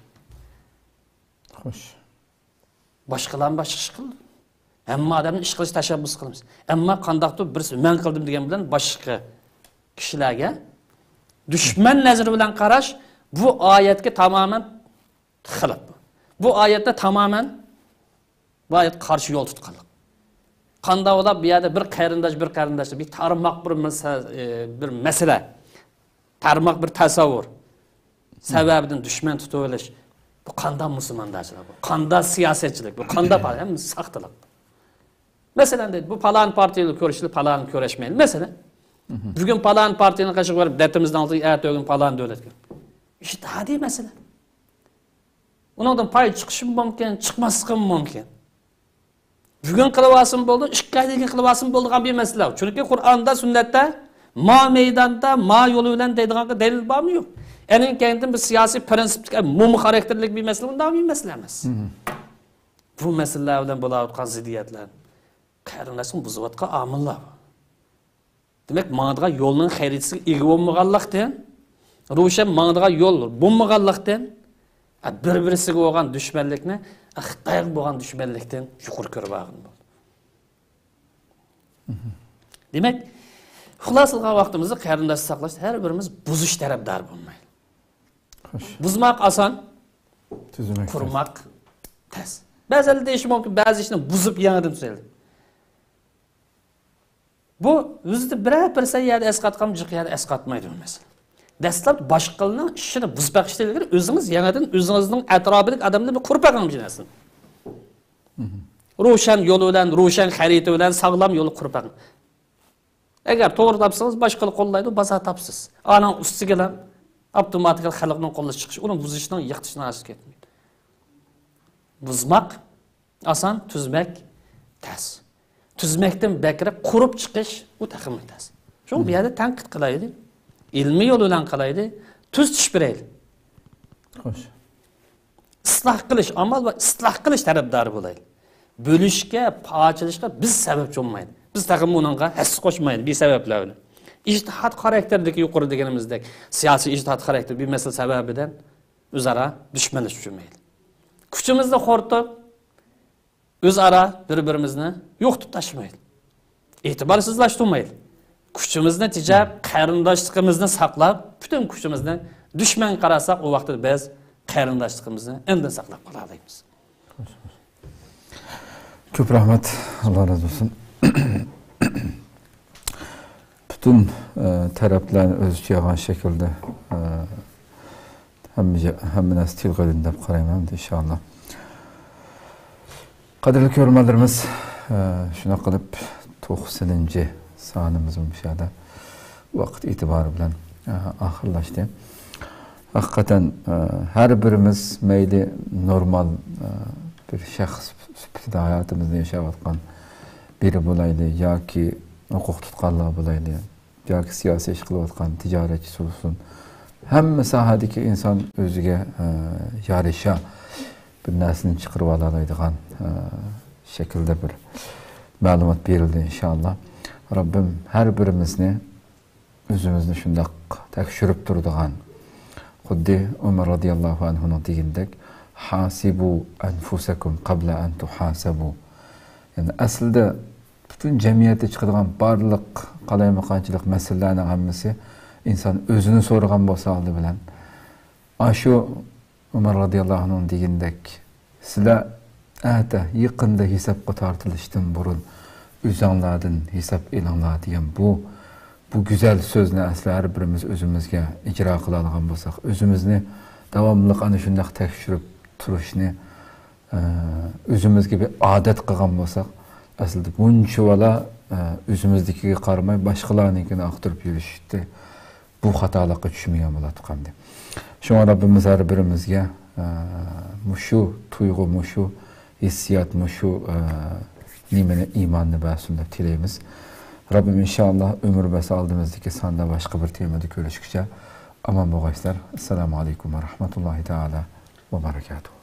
خوش. باشقىلارمۇ باشقا ئىش قىلىدۇ. ھەممە ئادەمنى ئىش قىلىش تەشەببۇس قىلىمىز. ئەمما قانداقتۇر بىرسى مەن قىلدىم دېگەن بىلەن باشقا كىشىلەرگە دۈشمەن نەزىرى بىلەن قاراش بۇ ئايەتكە تامامەن خىلاپ. بۇ ئايەتتە تامامەن بۇ ئايەتكە قارشى يول تۇتقانلىق. قانداق بولۇپ بۇ يەردە بىر قېرىنداش، بىر قېرىنداش، بىر تارماق، بىر مەسە-، ئى، بىر مەسىلە، تارماق، بىر تەسەۋۋۇر سەۋەبىدىن دۈشمەن تۇتۇۋېلىش، بۇ قانداق مۇسۇلماندارچىلىق بۇ؟ قانداق سىياسەتچىلىك بۇ؟ قانداق پال-، ھەممىسى ساختىلىق. مەسىلەن، دەيدۇ، بۇ پالان پارتىيە بىلەن كۆرۈشىلى، پالان كۆرۈشمەيلى. مەسىلەن، بۈگۈن پالان پارتىيەنىڭ قېشىغا بېرىپ، دەتىمىزنى ئالدى، ئەتە ئۆگۈن پالان دۆلەتكە. ئىجتىھادىي مەسىلە. ئۇنىڭدىن پايدا چىقىشىمۇ مۇمكىن، چىقماسلىقىمۇ مۇمكىن. بۈگۈن قىلىۋالسىمۇ بولىدۇ، ئىككى ئايدىن كېيىن قىلىۋالسىمۇ بولىدىغان بىر مەسىلە. چۈنكى قۇرئاندا، سۈننەتتە ما مەيداندا، ما يولى بىلەن دەيدىغانغا دەلىل بارمۇ يوق؟ ئەنىڭ كەينىدىن بىر سىياسىي پىرىنسىپلىك، موما خاراكتېرلىك بىر مەسىلە، ئۇنداق بىر مەسىلە ئەمەس. بۇ مەسىلىلەر بىلەن بولاۋاتقان زىددىيەتلەر قېرىنداشنى بۇزۇۋاتقان ئامىللار. دېمەك، ماڭىدىغان يولنىڭ خەرىتىسىگە ئىگە بولمىغانلىقتىن، روشەن ماڭىدىغان يول بولمىغانلىقتىن، بىر-بىرسىگە بولغان دۈشمەنلىكنى خىتايغا بولغان دۈشمەنلىكتىن يۇقىرى كۆرۈپ ئالغىلى بولىدۇ. دېمەك، خۇلاسىلىغان ۋاقتىمىزدا قېرىنداش ساقلاش، ھەر بىرىمىز بۇزۇش تەرەپدارى بولمايلى. خوش. بۇزماق ئاسان، تۈزىمەك تەس. قۇرماق تەس. بەزىلەر دېيىشى مۇمكىن، بەزى ئىشنى بۇزۇپ يېڭىدىن تۈزەيلى. بۇ ئۆزىدە بىرەر پىرسەنت يەردە ئەسقاتقان، جىق يەردە ئەسقاتمايدۇ بۇ مەسىلە. دەسلەپ باشقىلارنىڭ ئىشىنى بۇزۇپ بېقىشتىن ئىلگىرى ئۆزىڭىز يېڭىدىن ئۆزىڭىزنىڭ ئەتراپىدىكى ئادەملەرنى بىر قۇرۇپ بېقىڭ بۇ نەرسىنى. روشەن يول بىلەن، روشەن خەرىتە بىلەن ساغلام يولنى قۇرۇپ بېقىڭ. ئەگەر توغرا تاپسىڭىز، باشقىلار قوللايدۇ، بازار تاپسىز. ئانىڭ ئۈستىگىلا ئاپتوماتىكىلا خەلقنىڭ قولىغا چىقىش، ئۇنى بۇزۇشنىڭ، يىقىتىشنىڭ ھاجىتى كەتمەيدۇ. بۇزماق ئاسان، تۈزمەك تەس. تۈزمەكتىن بەكرەك قۇرۇپ چىقىش، ئۇ تېخىمۇ تەس. شۇڭا بۇ يەردە تەنقىد قىلايلى، ئىلمىي يول بىلەن قىلايلى، تۈزىتىش بېرەيلى. خوش. ئىسلاھ قىلىش، ئامال بار، ئىسلاھ قىلىش تەرەپدارى بولايلى. بۆلۈشكە، پارچىلىشقا بىز سەۋەبچى بولمايلى. بىز تېخىمۇ ئۇنىڭغا ھەسسە قوشمايلى، بىر سەۋەبلەر بىلەن. ئىجتىھاد خاراكتېرىدىكى يۇقىرى دېگىنىمىزدەك سىياسىي ئىجتىھاد خاراكتېرى بىر مەسىلە سەۋەبىدىن ئۆزئارا دۈشمەنلىشىپ يۈرمەيلى. كۈچىمىزنى خورىتىپ، ئۆزئارا بىر-بىرىمىزنى يوقىتىپ تاشلىمايلى. ئېتىبارسىزلاشتۇرمايلى. كۈچىمىزنى تېجەپ، قېرىنداشلىقىمىزنى ساقلاپ، پۈتۈن كۈچىمىزنى دۈشمەنگە قاراتساق، ئۇ ۋاقىتتا بىز قېرىنداشلىقىمىزنى ئەمدى ساقلاپ قالالايمىز. كۆپ رەھمەت، ئاللا رازى بولسۇن. پۈتۈن، ئە، تەرەپلەرنى ئۆز ئىچىگە ئالغان شەكىلدە، ئە، ھەممە، ھەممە نەرسە تىلغا ئېلىندى دەپ قارايمەن، ئىنشاللا. قەدىرلىك كۆرۈرمەنلىرىمىز، ئە، شۇنداق قىلىپ توقسىنىنچى سانىمىز مۇشۇ يەردە ۋاقىت ئېتىبارى بىلەن، ئە، ئاخىرلاشتى. ھەقىقەتەن، ئە، ھەر بىرىمىز مەيلى نورمال، ئە، بىر شەخس سۈپىتىدە ھاياتىمىزنى ياشاۋاتقان بىرى بولايلى ياكى ھوقۇق تۇتقانلار بولايلى، ياكى سىياسىي ئىش قىلىۋاتقان تىجارەتچىسى بولسۇن، ھەممە ساھەدىكى ئىنسان ئۆزىگە، ئە، يارىشا بىر نەرسىنى چىقىرىۋالالايدىغان، ئە، شەكىلدە بىر مەلۇمات بېرىلدى، ئىنشاللا. رەببىم ھەر بىرىمىزنى ئۆزىمىزنى شۇنداق تەكشۈرۈپ تۇرىدىغان، خۇددى ئۆمەر رازىياللاھۇ ئەنھۇنىڭ دېگىنىدەك، «ھاسىبۇ ئەنفۇسەكۇم قەبلە ئەن تۇھاسەبۇ.» يەنى ئەسلىدە پۈتۈن جەمئىيەتتە چىقىدىغان بارلىق قالايمىقانچىلىق مەسىلىلەرنىڭ ھەممىسى ئىنسان ئۆزىنى سورىغان بولسا ئالدى بىلەن، ئاشۇ ئۆمەر رازىياللاھۇ ئەنھۇنىڭ دېگىنىدەك، «سىلەر ئەتە، يېقىندا ھېسابقا تارتىلىشتىن بۇرۇن ئۆزۈڭلاردىن ھېساب ئېلىڭلار» دېگەن بۇ، بۇ گۈزەل سۆزنى ئەسلى ھەر بىرىمىز ئۆزىمىزگە ئىجرا قىلالىغان بولساق، ئۆزىمىزنى داۋاملىق ئەنە شۇنداق تەكشۈرۈپ تۇرۇشنى، ئە، ئۆزىمىزگە بىر ئادەت قىلغان بولساق، ئەسلىدە بۇنچىۋالا، ئە، ئۆزىمىزدىكىگە قارىماي، باشقىلارنىڭكىنى ئاختۇرۇپ يۈرۈشتە بۇ خاتالىققا چۈشمىگەن بولاتتۇق ئەمدى. شۇڭا رەببىمىز ھەر بىرىمىزگە، ئە، مۇشۇ تۇيغۇ، مۇشۇ ھېسسىيات، مۇشۇ، ئە، نېمىنى، ئىماننى بەرسۇن دەپ تىلەيمىز. رەببىم ئىنشاللا ئۆمۈر بەرسە ئالدىمىزدىكى ساندا باشقا بىر تېمىدا كۆرۈشكىچە ئامان بولغايسىلەر. ئەسسالامۇ ئەلەيكۇم ۋە رەھمەتۇللاھى تائالا ۋە بەرەكاتۇھۇ.